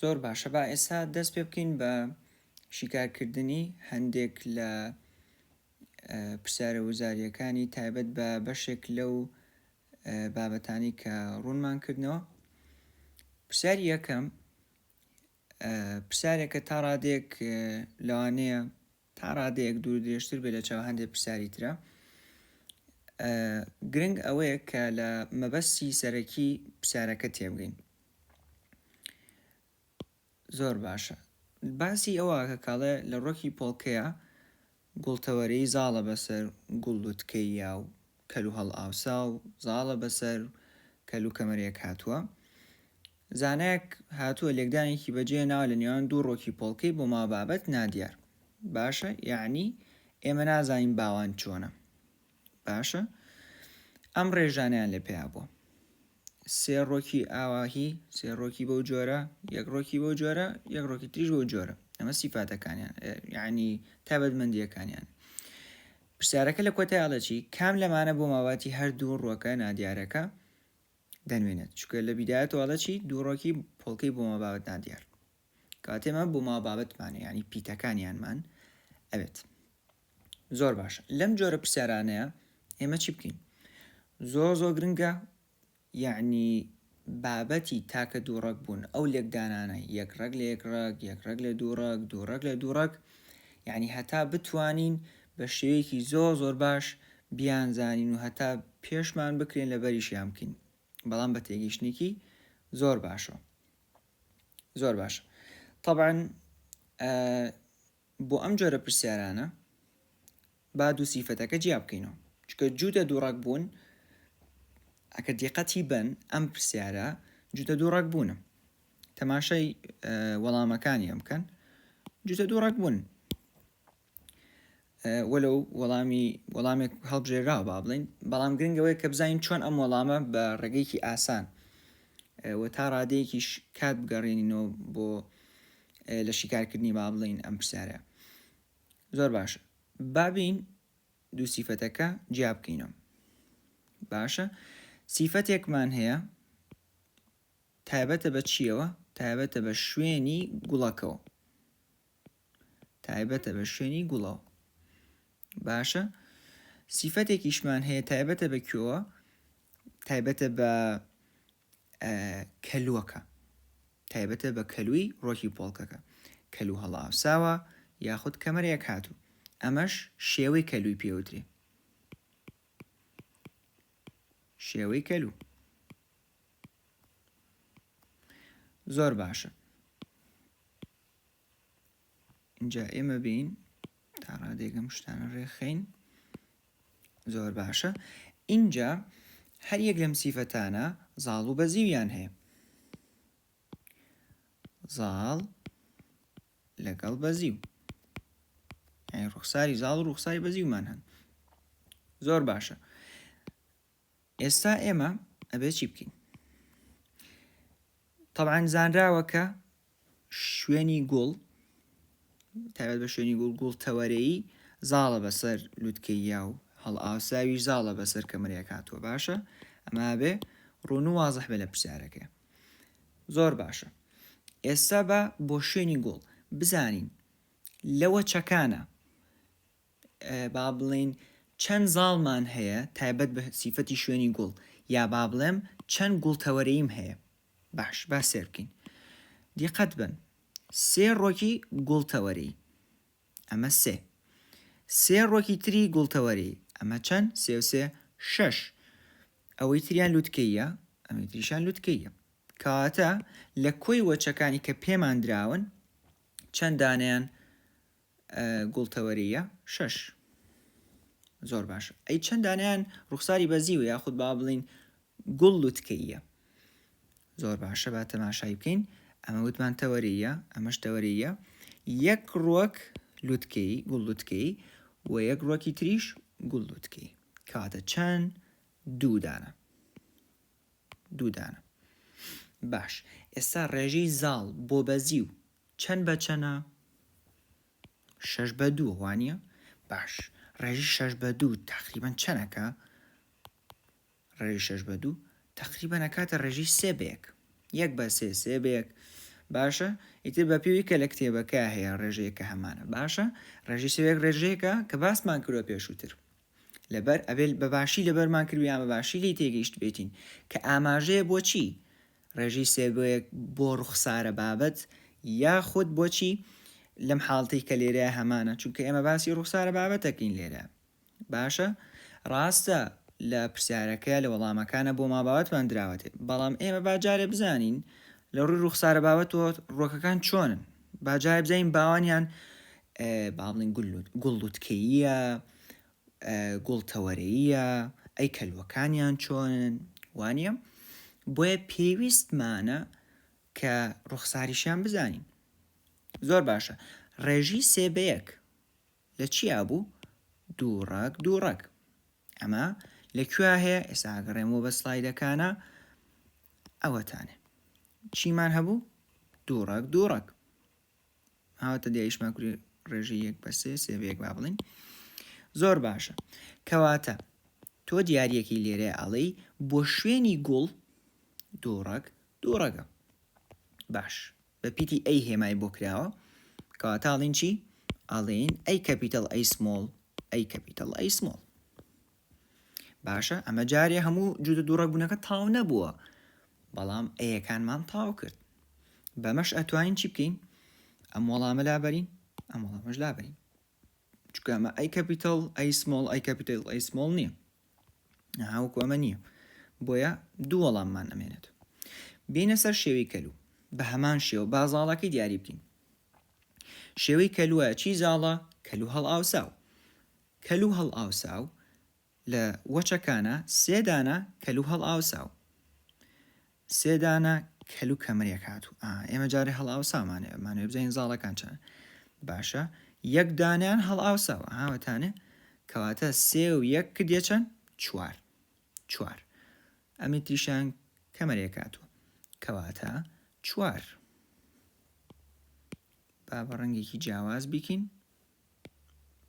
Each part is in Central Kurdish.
زۆر باشە با ئێستا دەست پێ بکەین بە شیکارکردنی هەندێک لە پرسیارە وزاریەکانی تایبەت بە بەشێک لەو بابەتانی کە ڕوونمان کردنەوە. پرسیاری یەکەم پرسیارێکە تا ڕادەیەک لەوانەیە تا ڕادەیەک دوور درێژتر بێت لە چاو هەندێک پرسیاری ترە. گرنگ ئەوەیە کە لە مەبەستی سەرەکی پرسیارەکە تێبگەین. زۆر باشە باسی ئەوە کە کاڵێ لە ڕۆکی پۆڵکەیە گوڵتەوەرەی زاڵە بەسەر گوڵ لوتکەییا و کەل و هەڵئاوسا و زاڵە بەسەر کەل و کەمەرێک هاتووە. زانایەک هاتووە لێکدانێکی بەجێ ناوە لە نێوان دوو ڕۆکی پۆڵکەی بۆ ماوە بابەت نادیار. باشە یەعنی ئێمە نازانین باوان چۆنە. باشە ئەم ڕێژانەیان لێ پەیا بووە. سێ ڕۆکی ئاواهی، سێ ڕۆکی بەو جۆرە، یەک ڕۆکی بەو جۆرە، یەک ڕۆکی تریش بەو جۆرە. ئەمە سیفاتەکانیان یعنی تایبەتمەندییەکانیان. پرسیارەکە لە کۆتای ئەڵێ چی؟ کام لەمانە بۆ ماواتی هەردوو ڕووەکە نادیارەکە دەنوێنێت؟ چونکە لە بیدایەتەوە ئەڵێ چی؟ دوو ڕۆکی پۆڵکەی بۆ مابابەت نادیار. کەواتە ئێمە بۆ مابابەتمانە یعنی پیتەکانیانمان ئەوێت. زۆر باشە لەم جۆرە پرسیارانەیە ئێمە چی بکەین زۆر زۆر گرنگە یعنی بابەتی تاکە دوو ڕەگ بوون ئەو لێکدانانە یەک ڕەگ لە یەک ڕەگ یەک ڕەگ لە دوو ڕەگ دوو ڕەگ لە دوو ڕەگ یعنی هەتا بتوانین بە شێوەیەکی زۆر زۆر باش بیانزانین و هەتا پێشمان بکرێن لە بەریشیان بکەین بەڵام بە تێگەیشتنێکی زۆر باشەوە زۆر باش طبعا بۆ ئەم جۆرە پرسیارانە با دوو سیفەتەکە جیا بکەینەوە چونکە جووتە دوو ڕەگ بوون ئەکە دیقەتی بن ئەم پرسیارە جووتە دوو ڕەگ بوونە تەماشای وەڵامەکانی ئەم بکەن جووتە دوو ڕەگ بوون وەلو وەڵامی وەڵامێک هەڵبژێراوە با بڵین بەڵام گرنگەوەی کە بزانین چۆن ئەم وەڵامە بە ڕێگەیەکی ئاسان و تا ڕادەیەکیش کات بگەڕێنینەوە بۆ لە شیکارکردنی با بڵێین ئەم پرسیارە زۆر باش بابین دوو سیفەتەکە جیا بکەینەوە باشە سیفەتێکمان هەیە تایبەتە بە چیەوە تایبەتە بە شوێنی گوڵەکەوە تایبەتە بە شوێنی گوڵەوە باشە سیفەتێکیشمان هەیە تایبەتە بە کوێوە تایبەتە بە کەلووەکە تایبەتە بە کەلووی ڕۆکی پۆڵکەکە کەلوو هەڵئاوساوە یاخود کەمەرێک هاتوو ئەمەش شێوەی کەلووی پێوترێ شێوەی کەلوو زۆر باشە اینجا ئێمە بین تا ڕادێک ئەم شتانە ڕێکخەین زۆر باشە ئینجا هەر یەک لەم سیفەتانە زاڵ و بەزیویان هەیە زاڵ لەگەڵ بەزیو یعنی ڕوخساری زاڵ و ڕوخساری بەزیومان هەن زۆر باشە ئێستا ئێمە ئەبێ چی بکەین طبعا زانراوە کە شوێنی گوڵ تایبەت بە شوێنی گوڵ گوڵ تەوەرەیی زاڵە بەسەر لوتکەییا و هەڵئاوساویش زاڵە بەسەر کەمەرێک هاتووە باشە ئەمە بێ ڕوون و وازح بێ لە پرسیارەکەی زۆر باشە ئێستا بە بۆ شوێنی گوڵ بزانین لەوە چەکانە با بڵێین چەند زاڵمان هەیە تایبەت بە سیفەتی شوێنی گوڵ یا با بڵێم چەند گوڵ تەوەرەییم هەیە باش با سێر بکەین دیقەت بن سێ ڕۆکی گوڵ تەوەرەی ئەمە سێ سێ ڕۆکی تری گوڵ تەوەرەی ئەمە چەند سێ و سێ شەش ئەوەی تریان لوتکەیە ئەمەی تریشان لوتکەیە کەواتە لە کۆی وەچەکانی کە پێمان دراون چەند دانیان گوڵ تەوەرەییە شەش زۆر باش ئەی چەند دانیان ڕوخساری بەزیوە یاخود با بڵین گوڵ لوتکەییە زۆر باشە با تەماشای بکەین ئەمە وتمان تەوەرەیە ئەمەش تەوەرەیە یەک ڕوەک لوتکەی گوڵ لوتکەی و یەک ڕوەکی تریش گوڵ لوتکەی کەواتە چەند دوو دانە دوو دانە باش ئێستا ڕێژەی زاڵ بۆ بەزیو چەند بە چەنە؟ شەش بە دوو وانیە؟ باش ڕێژەی شەش بە دوو تەقریبەن چەنەکە؟ ڕێژەی شەش بە دوو تەقریبەن ئەکاتە ڕێژەی سێ بە یەک یەک بە سێ سێ بە یەک. باشە ئیتر بە پێوی کە لە کتێبەکە هەیە ڕێژەیەکە هەمانە باشە ڕێژەی سێ بە یەک ڕێژەیەکە کە باسمان کردوە پێشووتر لەبەر ئەبێ بە باشی لەبەرمان کردبێ یان بە باشی لێی تێگەیشت بێتین کە ئاماژەیە بۆ چی ڕێژەی سێ بۆ یەک بۆ ڕوخسارە بابەت یاخود بۆچی لەم حاڵتەی کە لێرە هەمانە چونکە ئێمە باسی ڕوخسارە بابەتەکەین لێرە باشە ڕاستە لە پرسیارەکە لە وەڵامەکانە بۆ ماباوەتمان دراوەتێ بەڵام ئێمە با جارێ بزانین لە ڕووی ڕوخسارە بابەتەوە ڕۆکەکان چۆنن با جارێ بزانین باوانیان با بڵێین گوڵ لوتکەییە گوڵ تەوەرەییە ئەی کەلوەکانیان چۆنن وانە بۆیە پێویستمانە کە ڕوخساریشیان بزانین زۆر باشە ڕێژی سێ بە یەک لە چیا بوو؟ دوو ڕەگ دوو ڕەگ. ئەمە لە کوێ هەیە؟ ئێستا ئەگەڕێمەوە بە سلایدەکانە ئەوەتانێ چیمان هەبوو؟ دوو ڕەگ دوو ڕەگ. هاوتە دیاریشمان کوری ڕێژەی یەک بە سێ سێ بە یەک با بڵین زۆر باشە کەواتە تۆ دیارەکەی لێرە ئەڵێی بۆ شوێنی گوڵ دوو ڕەگ دوو ڕەگە باش بە پیتی A هێمای بۆ کراوە کەواتە ئەڵێین چی؟ ئەڵێین A capital A small A capital A small باشە ئەمە جارێ هەموو جوودە دووڕەگبوونەکە تاو نەبووە بەڵام A یەکانمان تاو کرد بەمەش ئەتوانین چی بکەین ئەم وەڵامە لابەرین ئەم وەڵامەش لابەرین چونکە ئەمە A capital A small A capital A small نییە هاوکو ئەمە نییە بۆیە دوو وەڵاممان ئەمێنێت بینە سەر شێوەی کەلو بە هەمان شێوە بازاڵەکەی دیاری بکەین شێوەی کەلوە چی زاڵە کەلو هەڵئاوساو کەلو هەڵئاوساو لە وەچەکانە سێ دانە کەلو هەڵئاوساو سێ دانە کەل و کەمرێک هاتوو ئا ئێمە جارێ هەڵئاوساومانێ مانەوێ بزانین زاڵەکان چەنە باشە یەک دانیان هەڵئاوساوە هاوەتانێ کەواتە سێ و یەک کردیە چەند چوار چوار ئەمی تریشان کەمەرێک هاتووە کەواتە چوار با بە ڕەنگێکی جیاواز بیکەین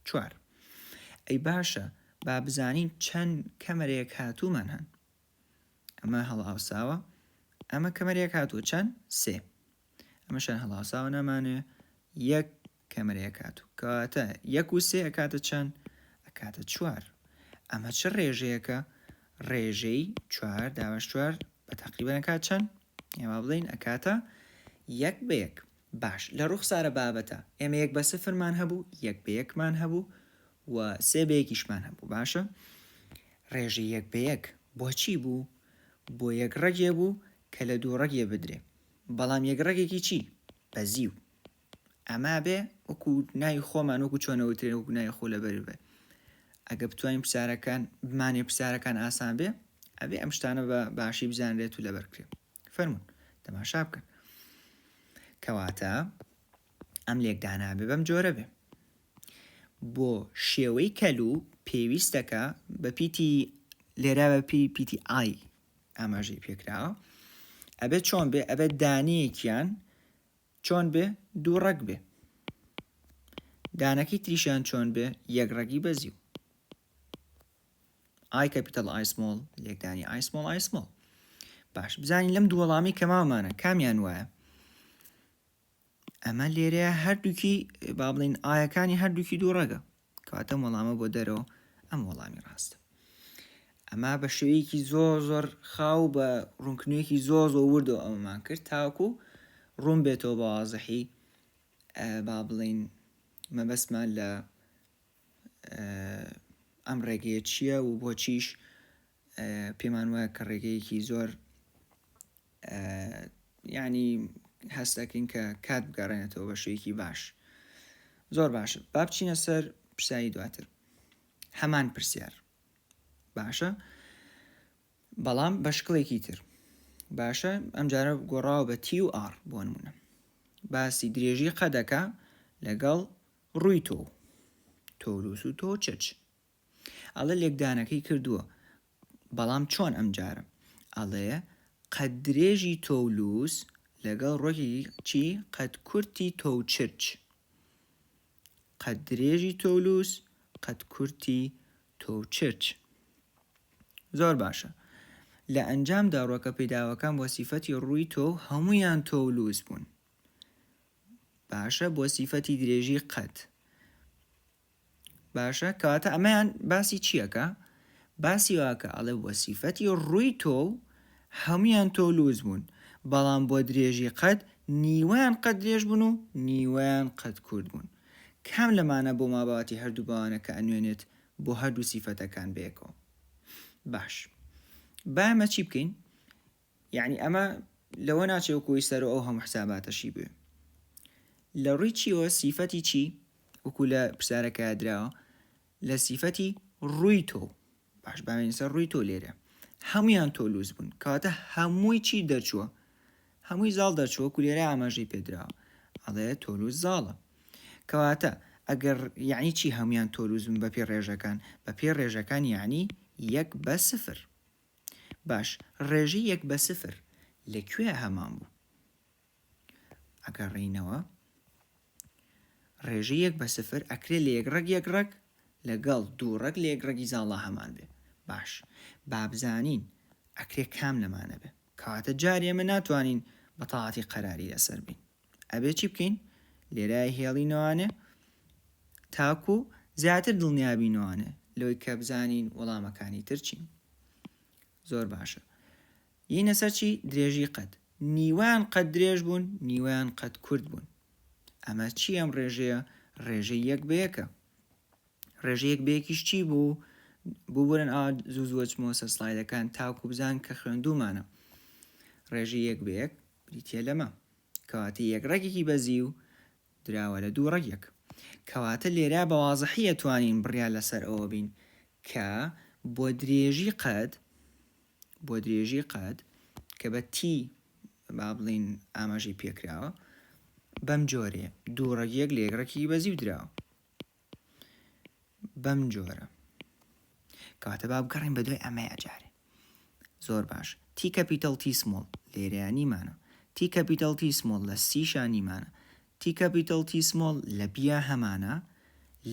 چوار ئەی باشە با بزانین چەند کەمەرێک هاتوومان هەن ئەمە هەڵئاوساوە ئەمە کەمەرێک هاتووە چەند سێ ئەمەشان هەڵاوساوە نامانێ یەک کەمەرێک هاتوو کەواتە یەک و سێ ئەکاتە چەند ئەکاتە چوار ئەمە چ ڕێژەیەکە ڕێژەی چوار داوەش چوار بە تقریبا ئەکات چەند ئێمە بڵین ئەکاتە یەک بە یەک باش لە ڕوخسارە بابەتە ئێمە یەک بە سفرمان هەبوو یەک بە یەکمان هەبوو و سێ بە یەکیشمان هەبوو باشە ڕێژەی یەک بە یەک بۆچی بوو بۆ یەک ڕەگێ بوو کە لە دوو ڕەگێ بدرێ بەڵام یەک ڕەگێکی چی بەزیو ئەما بێ وەکو ناوی خۆمان وەکو چۆنەوترێن وەکو ناوی خۆ لەبەر بێ ئەگە بتوانین پرسیارەکان بمانێ پرسیارەکان ئاسان بێ ئەبێ ئەم شتانە بە باشی بزانرێت و لەبەر کرێ فەرمونون تەماشا بکەن کەواتە ئەم لێکدانە بێ بەم جۆرە بێ بۆ شێوەی کەلو پێویستەکە بە پیتی لێرە بە پی پیتی I ئاماژەی پێکراوە ئەبێت چۆن بێ ئەبێت دانەیەکیان چۆن بێ دوو ڕەگ بێ دانەکەی تریشیان چۆن بێ یەک ڕەگی بەزیو I capital I small لێکدانی I small I small باش بزانین لەم دوو وەڵامی کەماومانە کامیان وایە ئەمە لێرەیە هەردووکی با بڵین ئایەکانی هەردووکی دوو ڕەگە کەواتە وەڵامە بۆ دەرەوە ئەم وەڵامی ڕاستە ئەمە بە شێوەیەکی زۆر زۆر خاو بە ڕوونکردنەوەیەکی زۆر زۆر وردەوە ئەمەمان کرد تاوەکو ڕوون بێتەوە بە وازحی با بڵین مەبەستمان لە ئەم ڕێگەیە چییە و بۆچیش پێمان وایە کە ڕێگەیەکی زۆر یعنی هەست دەکەین کە کات بگەڕێنێتەوە بە شێوەیەکی باش زۆر باشە با بچینە سەر پرسیاری دواتر هەمان پرسیار باشە بەڵام بە شکڵێکی تر باشە ئەمجارە گۆڕاوە بە T و R بۆ نمونە باسی درێژی قەدەکە لەگەڵ ڕووی تۆ تۆلوس و تۆ چچ ئەڵێ لێکدانەکەی کردووە بەڵام چۆن ئەمجارە ئەڵێ قەد درێژی تۆ و لووس لەگەڵ ڕۆکی چی قەد کورتی تۆ و چرچ قەد درێژی تۆ و لووس قەد کورتی تۆ و چرچ زۆر باشە لە ئەنجامدا ڕۆکە پەیداوەکان بۆ سیفەتی ڕووی تۆ هەمویان تۆ و لووس بوون. باشە بۆ سیفەتی درێژی قەد باشە کەواتە ئەمەیان باسی چیەکە باسی واکە ئەڵێ بۆ سیفەتی ڕووی تۆ و هەمویان تۆ لوز بوون بەڵام بۆ درێژی قەد نیوەیان قەد درێژ بوون و نیوەیان قەد کورت بوون کام لەمانە بۆ ماباتی هەردوو باوانە کە ئەنوێنێت بۆ هەردوو سیفەتەکان بەیەکەوە باش با ئێمە چی بکەین یعنی ئەمە لەوە ناچێ وەکوی سەر ئەو هەموو حساباتەشی بێ لە ڕووی چیەوە سیفەتی چی وەکو لە پرسیارەکە دراوە لە سیفەتی ڕووی تۆ باش باوێن سەر ڕووی تۆ لێرە هەمویان تۆ لوز بوون کەواتە هەمووی چی دەرچووە هەمووی زاڵ دەرچووە وەکو لێرە ئاماژەی پێدراوە ئەڵێ تۆلوز زاڵە کەواتە ئەگەر یعنی چی هەمویان تۆلوز بوون بەپێی ڕێژەکان بەپێی ڕێژەکان یعنی یەک بە سفر باش ڕێژەی یەک بە سفر لە کوێ هەمان بوو ئەگەڕێینەوە ڕێژەی یەک بە سفر ئەکرێ لە یەک ڕەگ یەک ڕەگ لەگەڵ دوو ڕەگ لە یەک ڕەگی زاڵا هەمان بێ باش بابزانین ئەکرێ کام لەمانە بێ کەواتە جارێ ئێمە ناتوانین بە تەواتی قەراری لەسەر بین ئەبێ چی بکەین لێرە هێڵینەوانێ تاکو زیاتر دڵنیابینەوانێ لەوەی کە بزانین وەڵامەکانی تر چین زۆر باشە یینە سەر چی درێژی قەد نیوەیان قەد درێژ بوون نیوەیان قەد کورت بوون ئەمە چی ئەم ڕێژەیە ڕێژەی یەک بە یەکە ڕێژە یەک بە یەکیش چی بوو؟ ببورن ئا زوو زوو ئەچمەوە سەر سڵایدەکان تاکو بزان کە خوێندوومانە. ڕێژەی یەک بە یەک بریتییە لەمە. کەواتە یەک ڕەگێکی بەزیو دراوە لە دوو ڕەگێک. کەواتە لێرە بە وازحی ئەتوانین بڕیار لەسەر ئەوە بین کە بۆ درێژی قەد بۆ درێژی قەد کە بە T با بڵین ئاماژەی پێکراوە بەم جۆرەیە دوو ڕەگێک لە یەک ڕەگێکی بەزیو دراوە. بەم جۆرە کەواتە با بگەڕێین بەدوای ئەمەیە جارێ زۆر باش T capital T small لێرەیا نیمانە T capital T small لە C شا نیمانە T capital T small لە B یا هەمانە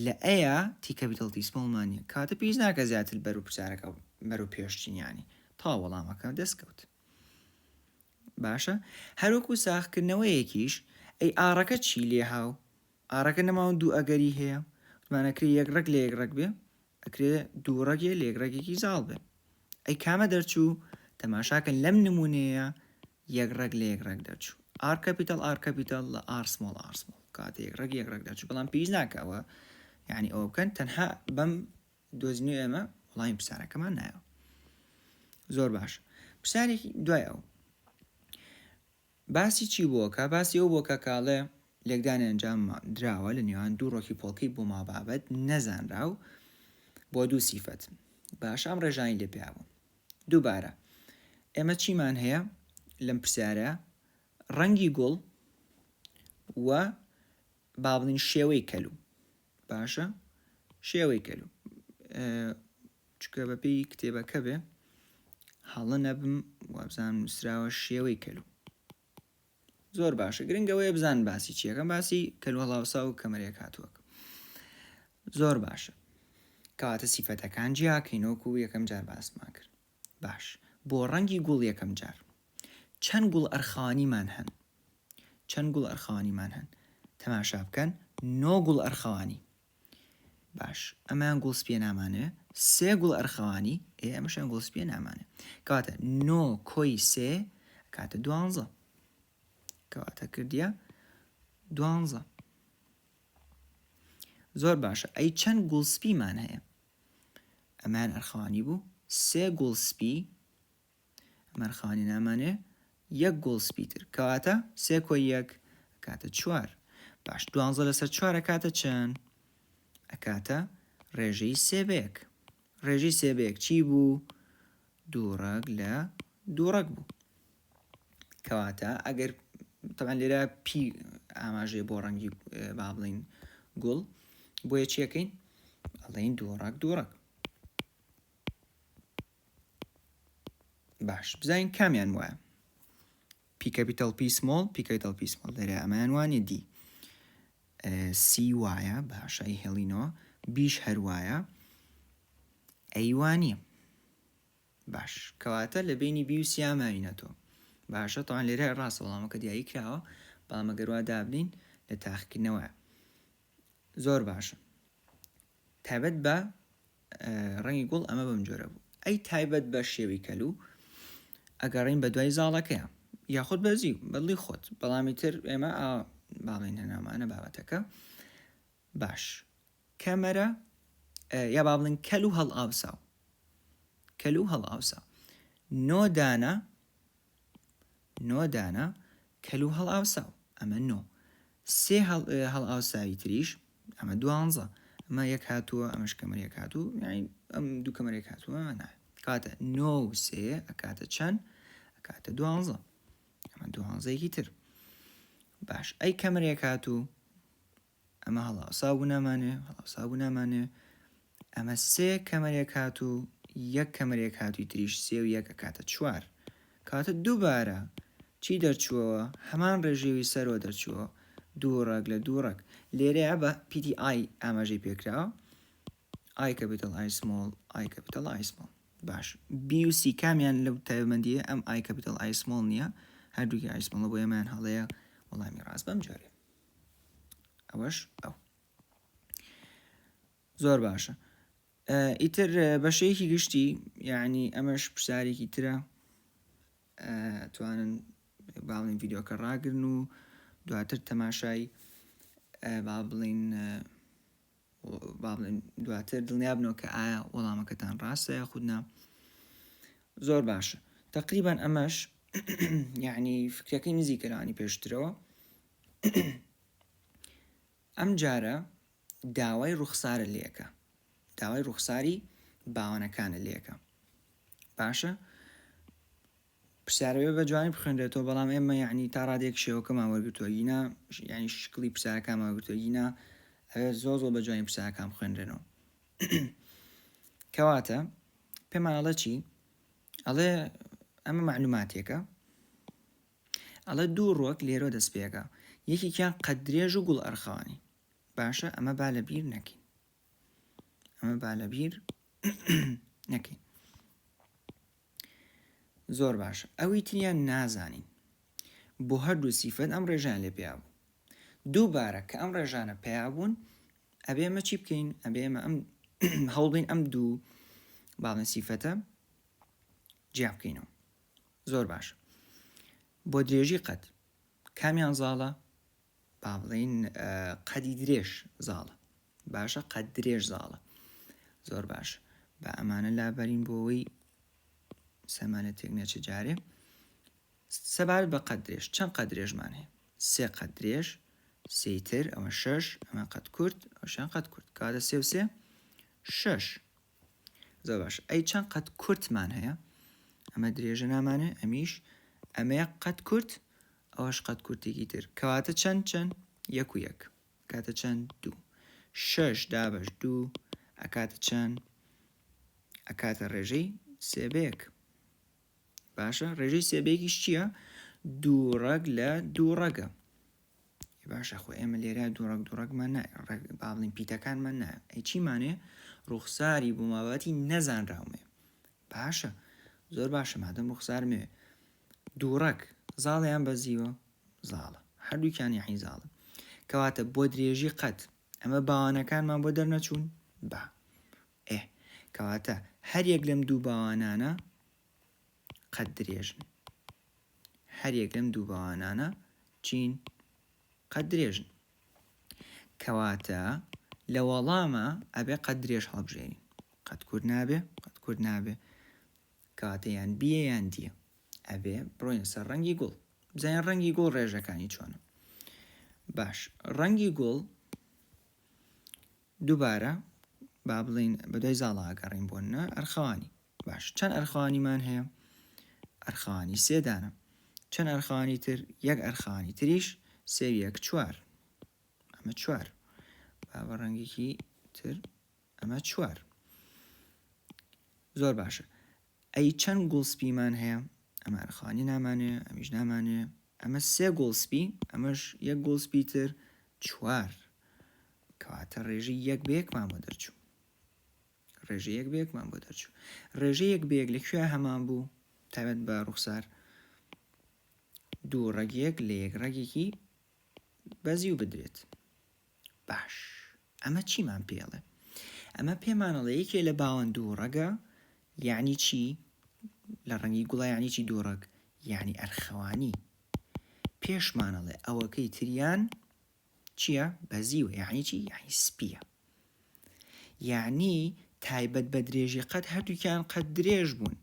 لە A یا T capital T small مان نیە کاتە پێویست ناکە زیاتر بەرو پرسیارەکە بەرو پێشچین ینی تا وەڵامەکە دەستکەوت باشە هەروەکو ساخکردنەوەیەکیش ئەی R ەکە چی لێ هاو R ەکە نەماوە دوو ئەگەری هەیە وتمان ئەکرێ یەک ڕەگ لە یەک ڕەگ بێ ئەکرێ دوو ڕەگێ لە یەک ڕەگێکی زاڵ بێ ئەی کامە دەرچوو تەماشاکەن لەم نمونەیە یەک ڕەگ لە یەک ڕەگ دەرچوو R capital R capital لە R small R small کاتە یەک ڕەگ یەک ڕەگ دەرچوو بەڵام پێویست ناکە ئەوە یعنی ئەوە بکەن تەنها بەم دۆزینەوەی ئێمە وەڵامی پرسیارەکەمان نایەوە زۆر باش پرسیارێکی دوای ئەو باسی چی بۆکە باسی ئەو بۆکە کاڵێ لێکدانی ئەنجام دراوە لە نێوان دوو ڕۆکی پۆڵکەی بۆ مابابەت نەزانراو بۆ دوو سیفەت باشە ئەم ڕێژانی لێ پیا بوون دووبارە ئێمە چیمان هەیە لەم پرسیارە ڕەنگی گوڵ و با بڵین شێوەی کەلو باشە شێوەی کەلو چکە بەپێی کتێبەکە بێ هەڵە نەبم وابزانم نووسراوە شێوەی کەلو زۆر باشە گرنگەوەیە بزان باسی چیەکەم باسی کەلو هەڵاوسا و کەمەرێک هاتووەک زۆر باشە کەواتە سیفەتەکان جیاکەین وەکو یەکەم جار باسمان کرد باش بۆ ڕەنگی گوڵ یەکەم جار چەند گوڵ ئەرخەوانیمان هەن چەند گوڵ ئەرخەوانیمان هەن تەماشا بکەن نۆ گوڵ ئەرخەوانی باش ئەمەیان گوڵ سپیە نامانێ سێ گوڵ ئەرخەوانی ئێ ئەمەشیان گوڵ سپیە نامانێ کەواتە نۆ کۆی سێ کاتە دوانزە کەواتە کردیە دوانزە زۆر باشە ئەی چەند گوڵ سپیمان هەیە ئەمان ئەرخەوانی بوو سێ گوڵ سپی مەرخانی نامانێ یەک گوڵ سپی تر کەواتە سێ کۆی یەک ئەکاتە چوار باش دوانزە لەسەر چوار ئەکاتە چەند ئەکاتە ڕێژەی سێ بە یەک ڕێژەی سێ بە یەک چی بوو دوو ڕەگ لە دوو ڕەگ بوو کەواتە ئەگەر تەبعەن لێرە P ئاماژەیە بۆ ڕەنگی با بڵین گوڵ بۆیە چیەکەین ئەڵێین دوو ڕەگ دوو ڕەگ باش بزانین کامیان وایە P capital P small P capital P small لێرە ئەمەیان وانە دی C وایە باشە ئەیهێڵینەوە B ش هەر وایە A وانیە باش کەواتە لە بینی B و C یا ماوینەتەوە باشە تاوان لێرە ڕاستە وەڵامەکە دیاری کراوە بەڵام ئەگەر وا دابنین لە تاقیکردنەوە زۆر باشە تایبەت بە ڕەنگی گوڵ ئەمە بەم جۆرە بوو ئەی تایبەت بە شێوی کەلو ئەگەڕین بە دوای زاڵەکەیە یاخود بەزی بەدڵی خۆت بەڵامی تر ئێمە باڵێن هەنامانە بابەتەکە باش کەمەرە یا با بڵێن کەل و هەڵئاوساو کەل و هەڵئاوساو نۆ دانە نۆ دانە کەل و هەڵئاوساو ئەمە نۆ سێ هەڵئاوساوی تریش ئەمە دوانزە ئەمە یەک هاتووە ئەمەش کەمەر یەک هاتوو یعنی ئەم دوو کەمەر یەک هاتووە نا کاتە نۆ و سێ ئەکاتە چەند ئەکاتە دوانزە ئەمە دوانزەیەکی تر باش ئەی کەمەر یەک هاتوو ئەمە هەڵاوساو بوو نامانێ هەڵاوساو بوو نامانێ ئەمە سێ کەمەرێک هات و یەک کەمەرێک هاتووی تریش سێ و یەک ئەکاتە چوار کاتە دووبارە چی دەرچووەوە هەمان ڕێژەوی سەرەوە دەرچووە دوو ڕەگ لە دوو ڕەگ لێرەیە بە پیتی I ئاماژەی پێکراوە I capital I small I capital I small باش B و C کامیان لەو تایبەتمەندیە ئەم I capital I small نییە هەردووکی I small ە بۆ ئێمەیان هەڵەیە وەڵامی ڕاست بەم جۆرێ ئەوەش ئەو زۆر باشە ئیتر بەشەیەکی گشتی یعنی ئەمەش پرسیارێکی ترە توانن باڵین ڤیددیوکە ڕاگرن و دواتر تەماشای با بڵین با بڵێن دواتر دڵنیابنەوە کە ئایا وەڵامەکەتان ڕاستە یاخود نا زۆر باشە تقریبان ئەمەش یعنی فکرەکەی نزیکە لەوانی پێشترەوە ئەم جارە داوای ڕوخسارە لێکە داوای ڕوخساری باوانەکانە لێکە باشە پرسیارەوێ بە جوانی بخوێنرێتەوە بەڵام ئێمە یعنی تا ڕادێک شێوەکەمان وەرگتووە گینا یعنی شکڵی پرسیارەکانمان وەرگتووە گینا ئەوێ زۆر زۆر بە جوانی پرسیارەکان بخوێنرێنەوە کەواتە پێمان ئەڵێ چی ئەڵێ ئەمە معلوماتێکە ئەڵێ دوو ڕۆک لێرە دەست پێەکە یەکێکیان قەد درێژ و گوڵ ئەرخەوانی باشە ئەمە با لە بیر نەکەین ئەمە با لە بیر نەکەین زۆر باشە ئەوی تریان نازانین بۆ هەردوو سیفەت ئەم ڕێژیان لێ پیا بوو دووبارە کە ئەم ڕێژانە پیا بوون ئەبێ ئەمە چی بکەین ئەبێ ئێمە ئەم هەوڵین ئەم دوو باڵێن سیفەتە جیا بکەینەوە زۆر باش بۆ درێژی قەت کامیان زاڵە با بڵێین قەدی درێژ زاڵە باشە قەد درێژ زاڵە زۆر باش با ئەمانە لابەرین بۆەوەی سەمانە تێک نەچێ جارێ سەبارەت بە قەد درێژ چەند قەد درێژمان هەیە سێ قەد درێژ سێی تر ئەمە شەش ئەمە قەد کورت ئەوشیان قەد کورت کاتە سێ و سێ شەش زۆر باش ئەی چەند قەد کورتمان هەیە ئەمە درێژە نامانێ ئەمیش ئەمەیە قەد کورت ئەوەش قەد کورتێکی تر کەواتە چەند چەند یەک و یەک کاتە چەند دوو شەش دابەش دوو ئەکاتە چەند ئەکاتە ڕێژەی سێ بە یەک باشە ڕێژەی سێ بە یەکیش چییە دوو ڕەگ لە دوو ڕەگە باشە خۆ ئێمە لێرە دوو ڕەگ دوو ڕەگمان نا با بڵێین پیتەکانمان نا ئەی چیمانێ ڕوخساری بۆ مابەتی نەزانراومێ باشە زۆر باشە مادەم ڕوخسارمێ دوو ڕەگ زاڵیان بەزیوە زاڵە هەردووکیان یاحی زاڵە کەواتە بۆ درێژی قەت ئەمە باوانەکانمان بۆ دەرنەچوون با ئێ کەواتە هەر یەک لەم دوو باوانانە قەت درێژن هەر یەک لەم دوو باوانانە چین قەت درێژن کەواتە لە وەڵامە ئەبێ قەت درێژ هەڵبژێرین قەت کورت نابێ قەت کورت نابێ کەواتە یان B یە یان D یە ئەبێ بڕۆینە سەر ڕەنگی گوڵ بزانین ڕەنگی گوڵ ڕێژەکانی چۆنە باش ڕەنگی گوڵ دووبارە با بڵین بەدوای زاڵا ئەگەڕین بۆ نە ئەرخەوانی باش چەند ئەرخەوانیمان هەیە ئەرخەوانی سێ دانە چەند ئەرخەوانی تر یەک ئەرخەوانی تریش سێ یەک چوار ئەمە چوار با بە ڕەنگێکی تر ئەمە چوار زۆر باشە ئەی چەند گوڵ سپیمان هەیە ئەمە ئەرخەوانی نامانێ ئەمیش نامانێ ئەمە سێ گوڵ سپی ئەمەش یەک گوڵ سپی تر چوار کەواتە ڕێژەی یەک بە یەکمان بۆ دەرچوو ڕێژە یەک بە یەکمان بۆ دەرچوو ڕێژە یەک بە یەک لە کوێ هەمان بوو تایبەت بە ڕوخسار دوو ڕەگێک لە یەک ڕەگێکی. بەزیو بدرێت. باش ئەمە چیمان پێڵێ؟ ئەمە پێمانەڵێ یەکێ لە باوەن دوو ڕەگە یعنی چی؟ لە ڕەنگی گوڵە یعنی چی دوو ڕەگ؟ یعنی ئەرخەوانی. پێشمانەڵێ ئەوەکەی تریان چییە؟ بەزیوە یعنی چی؟ یعنی سپیە. یعنی تایبەت بە درێژی قەد هەردووکیان قەد درێژ بوون.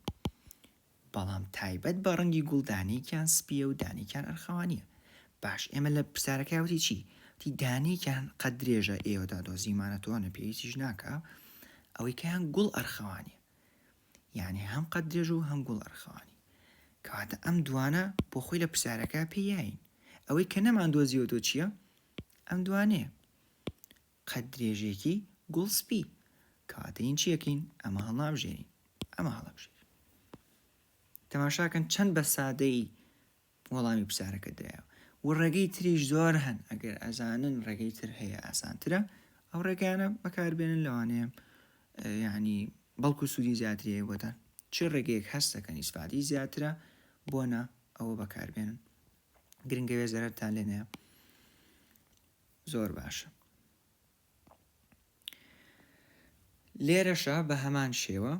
بەڵام تایبەت بە ڕەنگی گوڵ دانەیەکیان سپییە و دانەیەکیان ئەرخەوانییە. باش ئێمە لە پرسیارەکەیا وتی چی؟ وتی دانەیەکیان قەد درێژە ئێوە تا دۆزیومانەتەوە نە پێویستیش ناکا ئەوەی کەیان گوڵ ئەرخەوانیە یعنی هەم قەد درێژ و هەم گوڵ ئەرخەوانی کەواتە ئەم دوانە بۆ خۆی لە پرسیارەکە پێی یاین ئەوەی کە نەمان دۆزیوەتەوە چییە؟ ئەم دوانەیە قەد درێژێکی گوڵ سپی. کەواتە این چیەکەین؟ ئەمە هەڵنابژێرین. ئەمە هەڵەبژێرین. تەماشاکەن چەند بە سادەیی وەڵامی پرسیارەکە درایەوە. و ڕێگەی تریش زۆر هەن ئەگەر ئەزانن ڕێگەی تر هەیە ئاسانترە ئەو ڕێگانە بەکاربێنن لەوانەیە یعنی بەڵکو سوودی زیاتری هەیە بۆتان چ ڕێگەیەک هەستەکەن ئیسفادی زیاترە بۆ نا ئەوە بەکاربێنن گرنگەوێ زەرەرتان لێ نەیە زۆر باشە لێرەشە بە هەمان شێوە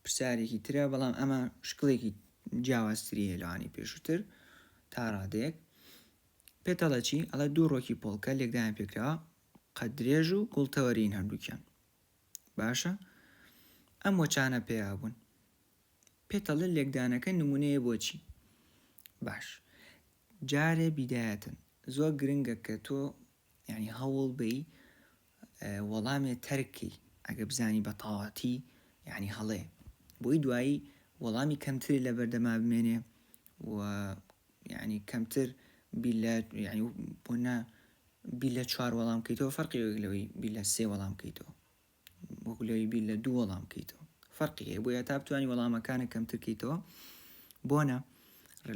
پرسیارێکی ترە بەڵام ئەمە شکڵێکی جیاوازتری هەیە لەوانی پێشووتر تا ڕادەیەک پێتەڵە چی ئەڵێ دوو ڕۆکی پۆڵکە لێکدایان پێکراوە قەد درێژ و گوڵتەوەرین هەردووکیان باشە ئەم وەچانە پێیا بوون پێتەڵێ لێکدانەکە نمونەیە بۆچی باش جارێ بیدایەتن زۆر گرنگە کە تۆ یعنی هەوڵ بەی وەڵامێ تەرک کەی ئەگە بزانی بە تەواتی یعنی هەڵێ بۆی دوایی وەڵامی کەمتری لە بەردەما بمێنێ و یعنی کەمتر بیر لە یعنی بۆ نا بیر لە چوار وەڵام کەیتەوە فەرقی وەک لەوەی بیر لە سێ وەڵام کەیتەوە وەکو لەوەی بیر لە دوو وەڵام بکەیتەوە فەرقی هەیە بۆیە تا بتوانی وەڵامەکانە کەمتر کەیتەوە بۆنە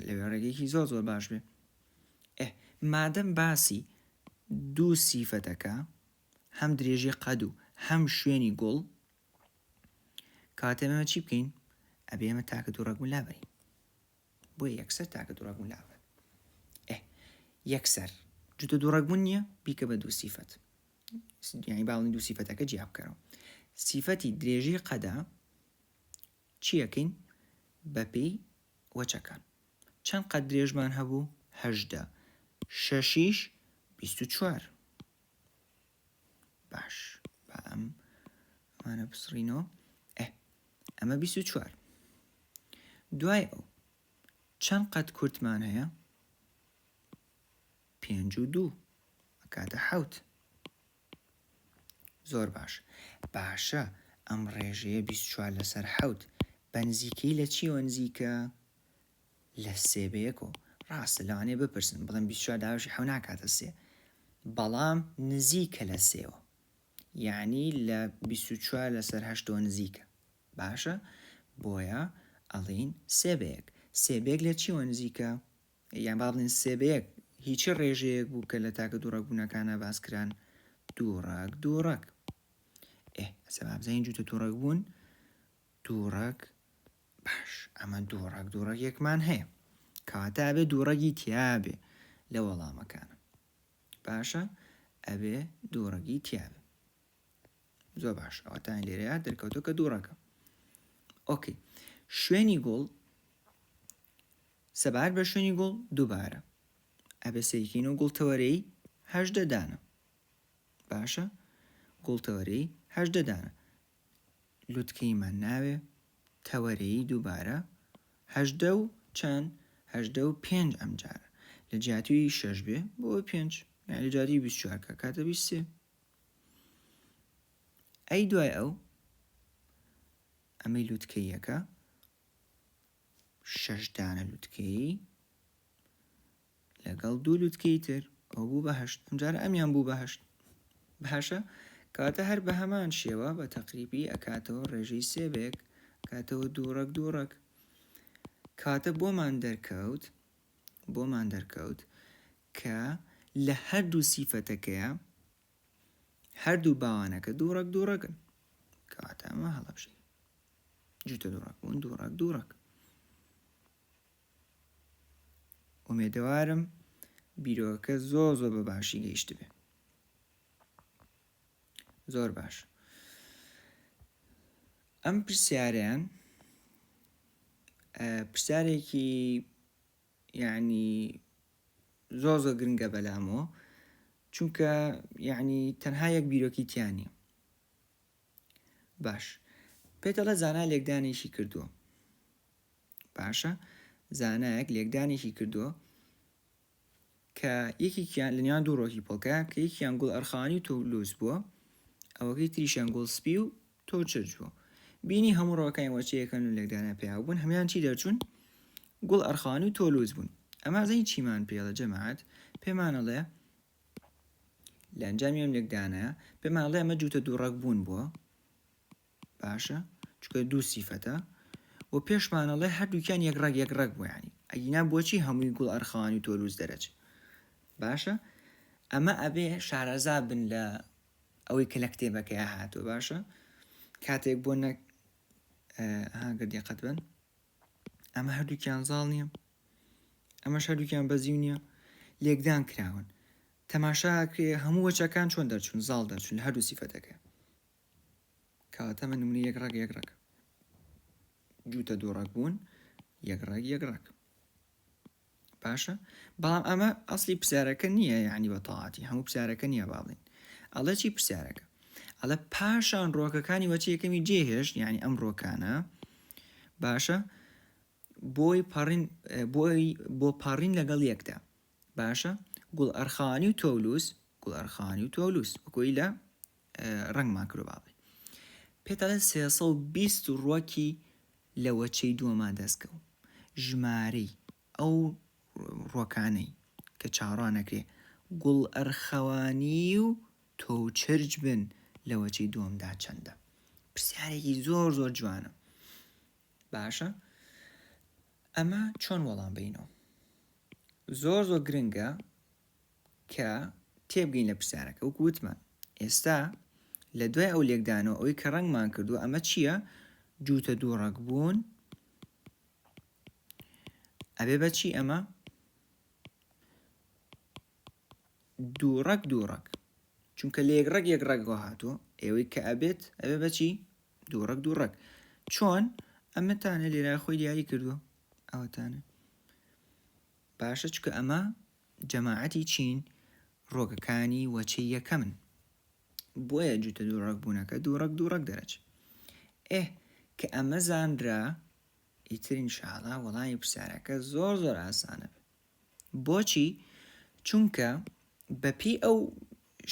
لەوێ ڕێگەیەکی زۆر زۆر باش بێ ئێ مادەم باسی دوو سیفەتەکە هەم درێژی قەد و هەم شوێنی گوڵ کاتێ ئێمە چی بکەین ئەبێ ئێمە تاکە دوو ڕەگبوون لابەرین بۆیە یەکسەر تاکە دوو ڕەگبوون لابەر ئێ یەکسەر جوتە دوو ڕەگبوون نییە بیکە بە دوو سیفەت یانی با بڵێین دوو سیفەتەکە جیا بکەرەوە سیفەتی درێژی قەدە چیەکەین بەپێی وەچەکان چەند قەد درێژمان هەبوو هەژدە شەشیش 24 باش با ئەم ئەمانە بسڕینەوە ئێ ئەمە 24 دوای ئەو چەند قەد کورتمان هەیە پێنج و دوو ئەکاتە حەوت. زۆر باش. باشە ئەم ڕێژەیە 24 لەسەر حەوت بە نزیکەی لە چیەوە نزیکە؟ لە سێ بە یەکەوە. ڕاستە لەوانەیە بپرسن بڵێن 24 دابەشی حەو ناکاتە سێ بەڵام نزیکە لە سێوە یعنی لە 24 لەسەر هەشتەوە نزیکە باشە بۆیە ئەڵین سێ بە یەک سێ بە یەک لە چیەوە نزیکە؟ یان با بڵێین سێ بە یەک هی چ ڕێژەیەک بوو کە لە تاکە دوو ڕەگبوونەکانا باس کران؟ دوو ڕەگ دوو ڕەگ. ئێ ئەسە با بزانین جووتە دوو ڕەگ بوون دوو ڕەگ باش ئەمە دوو ڕەگ دوو ڕەگێکمان هەیە کەواتە ئەبێ دوو ڕەگی تیابێ لە وەڵامەکانە باشە ئەبێ دوو ڕەگی تیابێ زۆر باش ئەوەتان لێرەیە دەرکەوتۆ کە دوو ڕەگە ئۆکەی شوێنی گوڵ سەبارەت بە شوێنی گوڵ دووبارە ئەبێ سەیرکەین و گوڵ تەوەرەی 18 دانە باشە گوڵ تەوەرەی 18 دانە لوتکەیمان ناوێ تەوەرەی دووبارە هەژدە و چەند هەژدە و پێنج ئەم جارە لە جیاتی شەش بێ بۆ پێنج یان لە جیاتی 24 کە کاتە 23 ئەی دوای ئەو ئەمەی لوتکەیەکە شەش دانە لوتکەیی لەگەڵ دوو لوتکەی تر ئەو بوو بە هەشت ئەمجارە ئەمیان بوو بە هەشت باشە کەواتە هەر بە هەمان شێوە بە تەقریبی ئەکاتەوە ڕێژەی سێ بێک کاتەوە دوو ڕەگ دوو ڕەگ کاتە بۆمان دەرکەوت بۆمان دەرکەوت کە لە هەردوو سیفەتەکەیە هەردوو باوانەکە دوو ڕەگ دوو ڕەگن کەواتە ئەمە هەڵەبژێ جووتە دوو ڕەگ بوون دوو ڕەگ دوو ڕەگ ئومێدەوارم. بیرۆکە زۆر زۆر بە باشی گەیشتبێ. زۆر باش ئەم پرسیارەیان پرسیارێکی یعنی زۆر زۆر گرنگە بەلامەوە چونکە یعنی تەنها یەک بیرۆکی تیانە باش پێتەڵە زانا لێکدانێکی کردووە باشە زانایەک لێکدانێکی کردووە کە یەکێکیان لە نێوان دوو ڕۆکی پۆڵکە کە یەکیان گوڵ ئەرخەوانی و تۆ لووس بووە ئەوەکەی تریشیان گوڵ سپی و تۆ چرچ بوو بینی هەموو ڕۆکانی وەچەیەکەن و لێکدانە پیا بوون هەمان چی دەرچوون گوڵ ئەرخەوانی و تۆ لووس بوون ئەمە زەین چیمان پێڵە جەماعەت پێمانەڵێ لە ئەنجامی ئەم لێکدانە پێمانڵێ ئەمە جووتە دوو ڕەگ بوون بووە باشە چونکە دوو سیفەتە و پێشمان ئەڵێ هەردووکیان یەک ڕەگ یەک ڕەگ بوو یانی ئەگینا بۆچی هەمووی گوڵ ئەرخەوانی و تۆلوز دەرەچ باشە ئەمە ئەبێ شارەزا بن لە ئەوەی کە لە کتێبەکەی هاتووە باشە کاتێک بۆ نە هاگەر دیقەت بن ئەمە هەردووکیان زاڵ نییە ئەمەش هەردووکیان بەزیو نییە لێکدان کراون تەماشا کرێ هەموو وەچەکان چۆن دەرچوون زاڵ دەرچوون لە هەردوو سیفەتەکە کەواتە ئەمە نمونەی یەک ڕەگ یەک ڕەگ جووتە دوو ڕەگ بوون یەک ڕەگ یەک ڕەگ باشە بەڵام ئەمە ئەسلی پرسیارەکە نییە یعنی بە تەواتی هەموو پرسیارەکە نییە با بڵین ئەڵێ چی پرسیارەکە ئەڵێ پاشان ڕۆکەکانی وەچی یەکەمی جێهێشت یعنی ئەم ڕۆکانە باشە بۆی پەڕین بۆی بۆ پەڕین لەگەڵ یەکدا باشە گوڵ ئەرخانی و تۆلوس گوڵ ئەرخانی و تۆلوس وەکۆی لە ڕەنگمان کردوە با بڵێین پێت ئەڵێ 320 ڕوەکی لە وەچەی دووەمان دەست کەوت ژمارەی ئەو ڕوەکانەی کە چاوەڕوان ئەکرێ گوڵ ئەرخەوانی و تۆوچرچ بن لە وەچەی دووەمدا چەندە؟ پرسیارێکی زۆر زۆر جوانە باشە ئەمە چۆن وەڵام بینەوە زۆر زۆر گرنگە کە تێبگەین لە پرسیارەکە وەکو وتمان ئێستا لە دوای ئەو لێکدانەوە ئەوەی کە ڕەنگمان کردووە ئەمە چییە؟ جووتە دوو ڕەگ بوون ئەبێ بە چی ئەمە؟ دوو ڕەگ دوو ڕەگ چونکە لە یەک ڕەگ یەک ڕەگەوە هاتووە ئێوەی کە ئەبێت ئەبێ بەچی دوو ڕەگ دوو ڕەگ چۆن ئەمەتانە لێرە خۆی دیاری کردووە ئەوەتانە باشە چونکە ئەمە جەماعەتی چین ڕۆگەکانی وەچەی یەکەمن بۆیە جووتە دوو ڕەگ بوونەکە دوو ڕەگ دوو ڕەگ دەرەچ ئێ کە ئەمە زانرا ئیتر ئینشاڵا وەڵامی پرسیارەکە زۆر زۆر ئاسانە بێ بۆچی چونکە بەپێی ئەو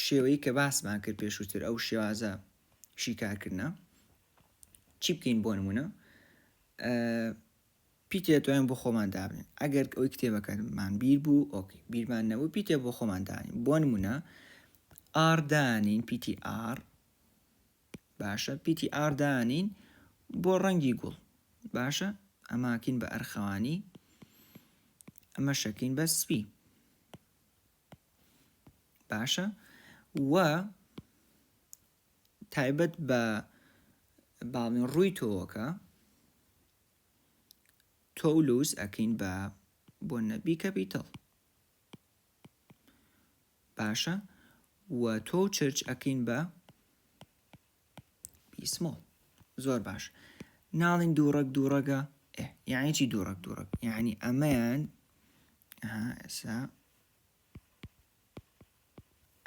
شێوەی کە باسمان کرد پێشووتر ئەو شێوازە شیکارکردە چی بکەین بۆ نمونە پیتێ دەتوانین بۆ خۆمان دابنێن ئەگەر ئەوی کتێبەکەمان بیر بوو okay بیرمان نەبوو پیتێ بۆ خۆمان دانین بۆ نمونە R دانین پیتی R باشە پیتی R دانین بۆ ڕەنگی گوڵ باشە ئەماکین بە ئەرخەوانی ئەمە شەکین بە سپی باشە و تایبەت بە باڵین ڕووی تۆوەکە تۆ و لوس ئەکەین بە بۆ نە B capital باشە و تۆ و چرچ ئەکەین بە B small زۆر باش ناڵین دوو ڕەگ دوو ڕەگە یعنی چی دوو ڕەگ دوو ڕەگ یعنی ئەمەیان ئێستا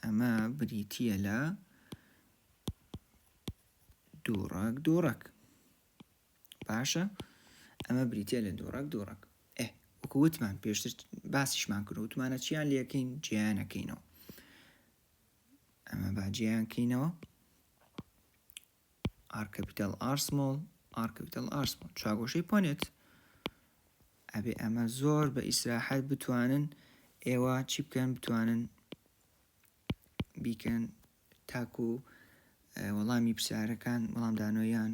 ئەمە بریتییە لە دوو ڕەگ دوو ڕەگ باشە ئەمە بریتە لە دوو ڕەگ دوو ڕەگ ئێ وەکو وتمان پێشتر باسیشمان کرد وتمانە چیان لەکەین جیانەکەینەوە ئەمە با جیان کەینەوە R capital R small R capital R small چواگۆشەی پۆنێت ئەبێ ئەمە زۆر بە ئیسراحەت بتوانن ئێوە چی بکەن بتوانن بیکەن تاکو وەڵامی پرسیارەکان وەڵامدانەوەیان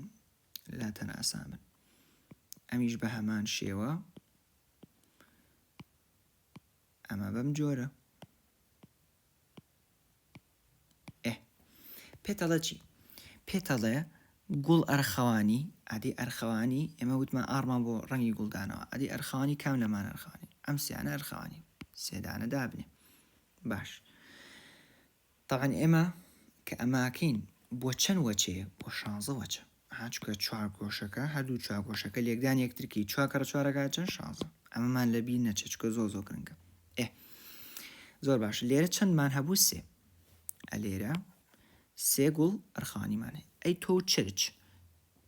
لاتان ئاسان بن ئەمیش بە هەمان شێوە ئەمە بەم جۆرە ئێ پێتەڵێ چی پێتەڵێ گوڵ ئەرخەوانی ئەدی ئەرخەوانی ئێمە وتمان R مان بۆ ڕەنگی گوڵدانەوە ئەدی ئەرخەوانی کام لەمان ئەرخەوانی ئەم سیانە ئەرخەوانی سێدانە دابنێ. باش تەبعەن ئێمە کە ئەماکەین بۆ چەند وەچەیە بۆ شانزە وەچە ها چونکە چوار گۆشەکە هەردوو چوار گۆشەکە لێکدان یەکترکی چوار کەڕە چوارەکە چەند شانزە ئەمەمان لە بیر نەچێت چونکە زۆر زۆر گرنگە ئێ زۆر باش لێرە چەندمان هەبوو سێ ئەلێرە سێ گوڵ ئەرخانیمان هەیە ئەی تۆ چرچ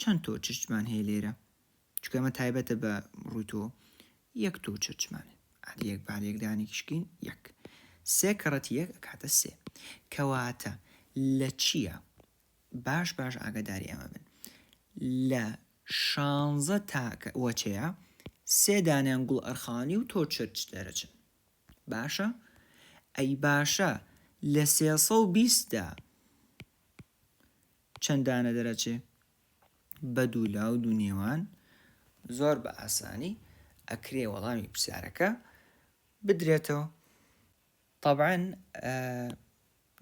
چەند تۆ چرچمان هەیە لێرە چونکە ئەمە تایبەتە بە ڕووی تۆ یەک تۆ چرچمان هەر یەک با لێکدانێکیشکەین یەک سێ کەڕەتی یەک ئەکاتە سێ کەواتە لە چییە باش باش ئاگاداری ئەمە بن لە شانزە تاکە وەچەیە سێ دانیان گوڵ ئەرخانی و تۆ چرچ دەرەچن باشە ئەی باشە لە سێسە و بیستدا چەند دانە دەرەچێ بە دوو لا و دوو نێوان زۆر بە ئاسانی ئەکرێ وەڵامی پرسیارەکە بدرێتەوە. تەبعەن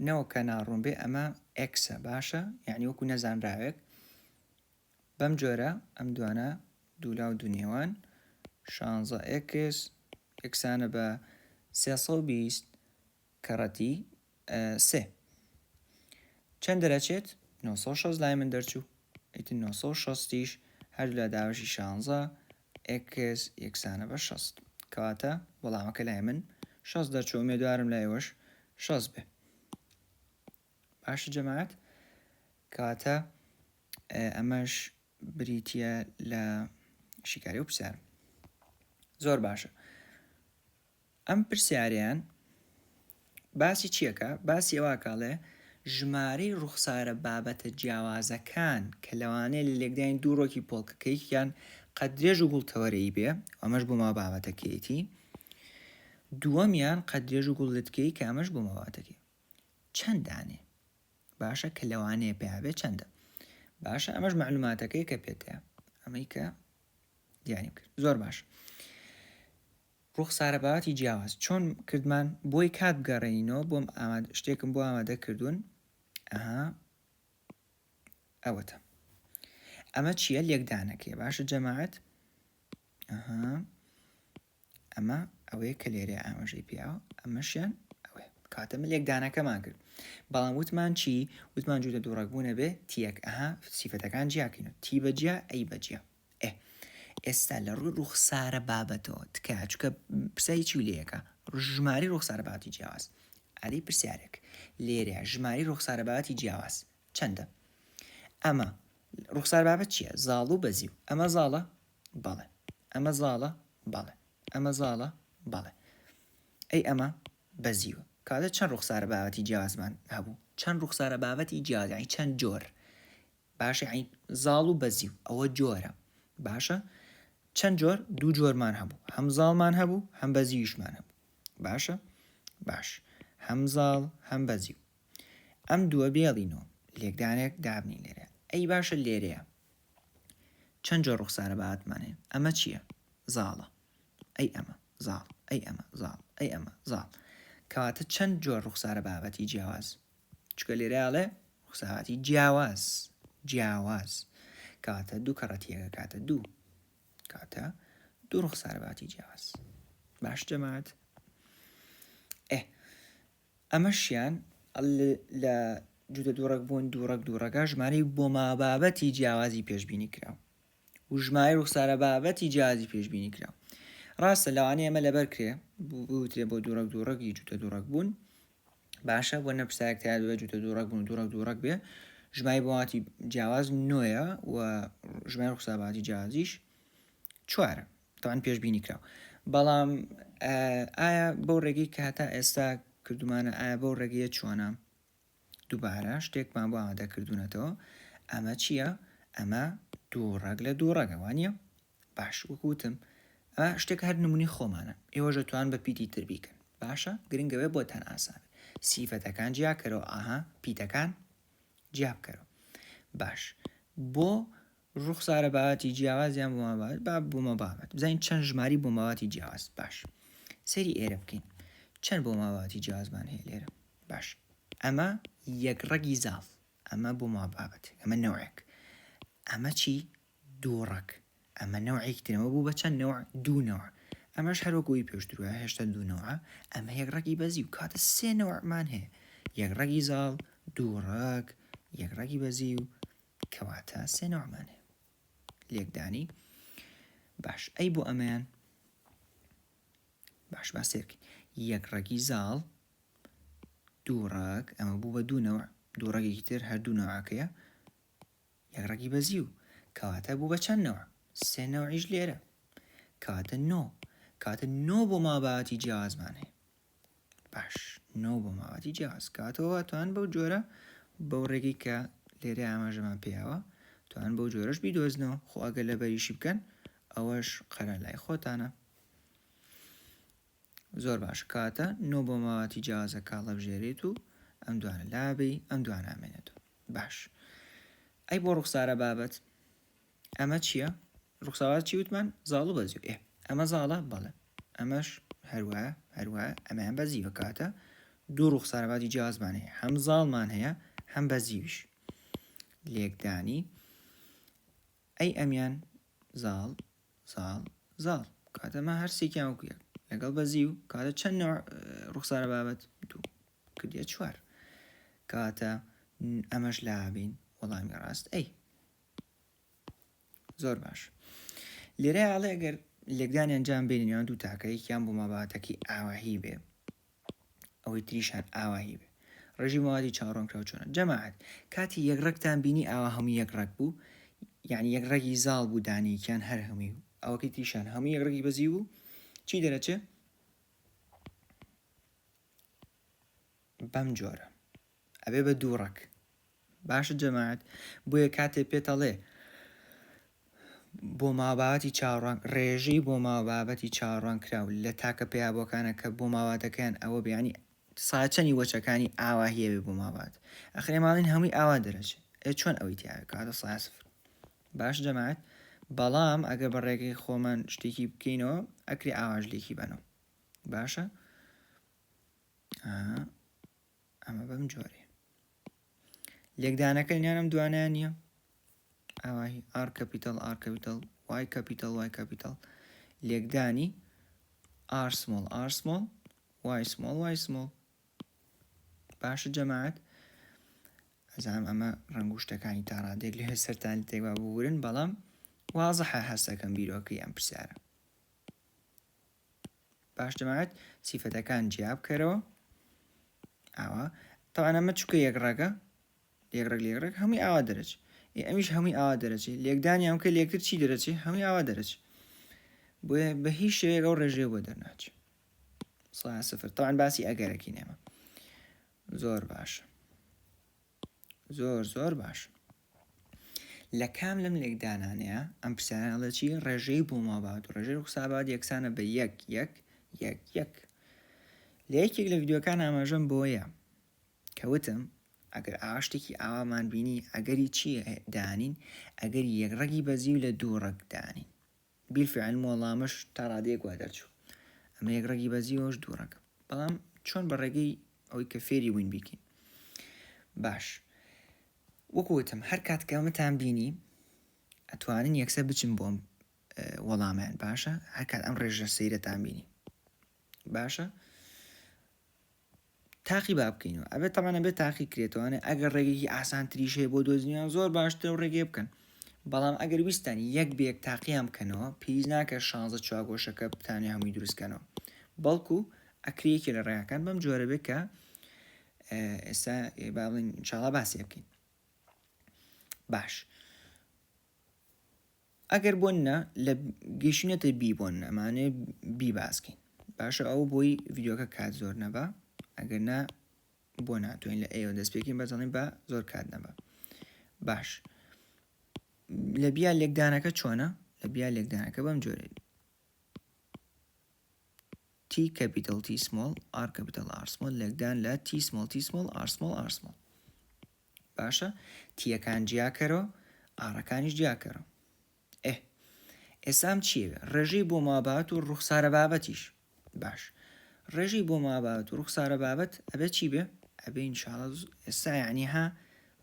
نەوەک کە ناڕوون بێ ئەمە ئێکسە باشە یعنی وەکو نەزانراوێک بەم جۆرە ئەم دوانە دوو لا و دوو نێوان شانزە ئێکس یەکسانە بە 320 کەڕەتی سێ چەند دەرەچێت؟ 960 لای من دەرچوو ئیتر 960 یش هەردوولا دابەشی شانزە ئێکس یەکسانە بە 60 کەواتە وەڵامەکە لای من 60 دەرچوو ئومێدوارم لای ئێوەش 60 بێ باشە جەماعەت کەواتە ئەمەش بریتە لە شیکاری و پرسیار زۆر باشە ئەم پرسیارەیان باسی چیەکا؟ باسی ئەوە ئەکا ئەڵێ ژمارەی ڕوخسارە بابەتە جیاوازەکان کە لەوانەیە لە لێکدانی دوو ڕۆکی پۆڵکە کە یەکیان قەد درێژ و گوڵ تەوەرەیی بێ ئەمەش بۆ ماوە بابەتەکەیەتی دووەمیان قەد درێژ و گوڵ لتکەی کە ئەمەش بۆ ماواتەکەی چەند دانێ باشە کە لەوانەیە پیا بێ چەندە باشە ئەمەش معلوماتەکەی کە پێتەیە ئەمەی کە دیاری کرد زۆر باش ڕوخسارە بابەتی جیاواز چۆن کردمان بۆی کات بگەڕێنینەوە بۆم ئاماد شتێکم بۆ ئامادە کردوون ئەها ئەوەتە ئەمە چییە لێکدانەکەی باشە جەماعەت ئەها ئەمە ئەوەیە کە لێرە ئاماژەی پیاوە ئەمەشیان ئەوەیە کاتە من لێکدانەکەمان کرد بەڵام وتمان چی وتمان جووتە دووڕەگبوونە بێ تیەک ئەها سیفەتەکان جیاکەین و تی بەجیا ئەی بەجیا ئێ ئێستا لە ڕووی ڕوخسارە بابەتەوە تکایە چونکە پرسیاری چی لێیەکە ژماری ڕوخسارە بابەتی جیاواز ئەدەی پرسیارێک لێرەیە ژماری ڕوخسارە بابەتی جیاواز چەندە ئەمە ڕوخسار بابەت چییە زاڵ و بەزیو ئەمە زاڵە بەڵێ ئەمە زاڵە بەڵێ ئەمە زاڵە بەڵێ ئەی ئەمە بەزیوە کاتە چەند ڕوخسارە بابەتی جیاوازمان هەبوو چەند ڕوخسارە بابەتی جیاواز یعنی چەند جۆر باشە یانی زاڵ و بەزیو ئەوە جۆرە باشە چەند جۆر دوو جۆرمان هەبوو هەم زاڵمان هەبوو هەم بەزیویشمان هەبوو باشە باش هەم زاڵ هەم بەزیو ئەم دووە بێڵینەوە لێکدانێک دابنین لێرە ئەی باشە لێرەیە چەند جۆر ڕوخسارە باتمان هەیە ئەمە چییە زاڵە ئەی ئەمە زاڵ ئەی ئەمە زاڵ ئەی ئەمە زاڵ کەواتە چەند جۆر ڕوخسارە بابەتی جیاواز چونکە لێرە ئەڵێ ڕوخساتی جیاواز جیاواز کاتە دوو کەڕەتیەکە کاتە دوو کاتە دوو ڕوخسارباتی جیاواز باش جەماعەت ئێ ئەمەشیان لە جوودە دووڕەگ بوون دووڕەگ دووڕەگە ژمارەی بۆ مابابەتی جیاوازی پێشبینی کراوە و ژمارەی ڕوخسارە بابەتی جیاوازی پێشبینی کراو. ڕاستە لەوانەیە ئەمە لەبەر کرێ بوترێ بۆ دووڕەگ دووڕەگی جووتە دووڕەگ بوون باشە بۆ نەپرسایەک تایبەت بە جووتە دووڕەگ بوون و دووڕەگ دووڕەگ بێ ژمارەی بۆماتی جیاواز نۆیە و ژمارەی ڕوخسارباتی جیاوازیش چوارە تاوان پێشبینی کراو بەڵام ئایا بەو ڕێگەی کە هەتا ئێستا کردومانە ئایا بەو ڕێگەیە چۆنە دووبارە شتێکمان بۆ ئامادە کردوونەتەوە ئەمە چییە؟ ئەمە دوو ڕەگ لە دوو ڕەگە وانە؟ باش وەکو وتم ئەمە شتێک هەر نمونەی خۆمانە ئێوەش دەتوان بە پیتی تر بیکەن باشە گرنگەوێ بۆتان ئاسان سیفەتەکان جیاکەرەوە ئاها پیتەکان جیا بکەرەوە باش بۆ ڕوخسارە بابەتی جیاواز یان بۆ مابات با بۆ مابابەت بزانین چەند ژماری بۆ ماواتی جیاواز باش سەیری ئێرە بکەین چەند بۆ ماواتی جیاوازمان هەیە لێرە باش ئەمە یەک ڕەگی زاڵ ئەمە بۆ مابابەت ئەمە نەوعێک ئەمە چی دوو ڕەگ ئەمە نەوعێکی ترەوە بوو بە چەند نەوع دوو نەوع. ئەمەش هەر وەکو ی پێشتر وایە هێشتا دوو نەوعە، ئەمە یەک ڕەگی بەزیو، کەواتە سێ نەوعمان هەیە، یەک ڕەگی زاڵ، دوو ڕەگ، یەک ڕەگی بەزیو، کەواتە سێ نەوعمان هەیە. لێکدانی باش ئەی بۆ ئەمەیان باش با سێرکەین یەک ڕەگی زاڵ دوو ڕەگ ئەمە بوو بە دوو نەوع دوو ڕەگێکی تر هەر دوو نەوعەکەیە یەک ڕەگی بەزیو کەواتە بوو بە چەند نەوع سێ نەوعیش لێرە کەواتە نۆ کەواتە نۆ بۆ ماباتی جیاوازمان هەیە باش نۆ بۆ ماوەتی جیاواز کاتەوە توان بەو جۆرە بەو ڕێگەی کە لێرە ئاماژەمان پێیاوە توان بەو جۆرەش بیدۆزنەوە خۆ ئەگەر لەبەریشی بکەن ئەوەش قەرار لای خۆتانە زۆر باش کاتە نۆ بۆ ماواتی جیاوازە کاڵەبژێرێت و ئەم دوانە لابەی ئەم دوانە ئامێنێتەوە باش ئەی بۆ ڕوخسارە بابەت ئەمە چییە؟ ڕوخساوات چی وتمان؟ زاڵ و بەزیو. ئێ ئەمە زاڵە؟ بەڵێ. ئەمەش هەروایە، هەروایە، ئەمەیان بەزیوە. کەواتە دوو ڕوخسارەباتی جیاوازمان هەیە، هەم زاڵمان هەیە، هەم بەزیویش. لێکدانی ئەی ئەمیان زاڵ، زاڵ، زاڵ. کەواتە ئەمە هەر سێکیان وەکو یەک. لەگەڵ بەزیو، کەواتە چەند نەوع ڕوخسارە بابەت؟ دوو. کردیە چوار. کەواتە ئەمەش لابین وەڵامی ڕاست ئەی. زۆر باش لێرە ئەڵێ ئەگەر لێکدانی ئەنجام بێنی نێوان دوو تاکە یەکیان بۆ ماباتەکەی ئاواهی بێ ئەوەی تریشان ئاواهی بێ ڕێژی مەوادی چاوەڕوانکراو چۆنە جەماعەت کاتی یەک ڕەگتان بینی ئاوا هەموو یەک ڕەگ بوو یعنی یەک ڕەگی زاڵ بوو دانەیەکیان هەر هەمووی ئەوەکەی تریشان هەموو یەک ڕەگی بەزی بوو چی دەرەچێ بەم جۆرە ئەبێ بە دوو ڕەگ باشە جەماعەت بۆیە کاتێ پێتەڵێ بۆ ماباتی چاوەڕوان ڕێژەی بۆ مابابەتی چاوەڕوان کراو لە تاکە پێیابووەکانە کە بۆ ماواتەکەیان ئەوە بیانی ساچەنی وەچەکانی ئاوا هەیە بۆ مابات ئەخرێ ماڵین هەمووی ئاوا دەرەچێ ئێ چۆن ئەوەی تیاوێ کاتە سا سفر باش جەماعەت بەڵام ئەگەر بە ڕێگەی خۆمان شتێکی بکەینەوە ئەکرێ ئاواش لێکی بەنەوە باشە ئەمە بەم جۆرەیە لێکدانەکە نیان ئەم دوانیان نییە ئاواهی R capital R capital Y capital Y capital لێکدانی R small R small Y small Y small باشە جەماعەت ئەزانم ئەمە ڕەنگ و شتەکانی تا ڕادێک لێ سەرتان تێکوا ببورن بەڵام وازحە هەستەکەم بیرۆکەی ئەم پرسیارە باش جەماعەت سیفەتەکان جیا بکەرەوە ئاوا تەوان ئەمە چکە یەک ڕەگە یەک ڕەگ لێک ڕەگ هەمووی ئاوا دەرەچ ئێ ئەمیش هەمووی ئاوا دەرەچێ لێکدانیان بکە لێکتر چی دەرەچێ هەمووی ئاوا دەرەچ بۆیە بە هیچ شێوەیەک ئەو ڕێژەیە بۆ دەرناچێ سا سفر تەوان باسی ئەگەرەکی نێمە زۆر باشە زۆر زۆر باش. لە کام لەم لێکدانانەیە ئەم پرسیارانە ئەڵێ چی ڕێژەی بۆ مابات و ڕێژەی ڕوخسابات یەکسانە بە یەک یەک یەک یەک لە یەکێک لە ڤیدیۆکان ئاماژەم بۆیە کە وتم ئەگەر ئاوا شتێکی ئاوامان بینی ئەگەری چی دانین ئەگەری یەک ڕەگی بەزی و لە دوو ڕەگ دانین بیلفعل وەڵامەش تا ڕادەیەک وا دەرچوو ئەمە یەک ڕەگی بەزیوەش دوو ڕەگە بەڵام چۆن بە ڕێگەی ئەوەی کە فێری بووین بیکەین باش وەکو وتم هەر کات کە ئەمەتان بینی ئەتوانن یەکسەر بچن بۆم وەڵامیان باشە هەر کات ئەم ڕێژە سەیرەتان بینی باشە تاقی با بکەینەوە ئەبێت تەبعەن ئەبێت تاقی کرێتەوانێ ئەگەر ڕێگەیەکی ئاسانتریش هەیە بۆ دۆزینەوە زۆر باشترە و ڕێگەیە بکەن بەڵام ئەگەر ویستان یەک بە یەک تاقییان بکەنەوە پێویست ناکە شانزە چواگۆشەکە بتانێ هەمووی دروستکەنەوە بەڵکو ئەکرێ یەکێ لە ڕێگاکان بەم جۆرە بێت کە ئێستا با بڵێین ئینشاڵا باسی بکەین باش ئەگەر بۆ نە لە گەیشتینەتە بی بۆ نەمانێ بی باسکەین باشە ئەو بۆی ڤیددیوکە کات زۆر نەبا ئەگەر نا بۆ ناتوانین لە ئێوە دەست پێکین بەزانین بە زۆر کات نەبا باش لە بیا لێکدانەکە چۆنە لە بیا لێکدانەکە بەم جۆرێ T capital T small R capital R small لێکدان لە T small T small R small R small باشە T یەکان جیاکەرەوە R ەکانیش جیاکەرەوە ئێ ئێسام چیە ڕێژەی بۆ مابات و ڕوخسارە بابەتیش باش ڕێژەی بۆ مابات و ڕوخسارە بابەت ئەبێ چی بێ ئەبێ ئینشاڵە ئێستا یعنی ها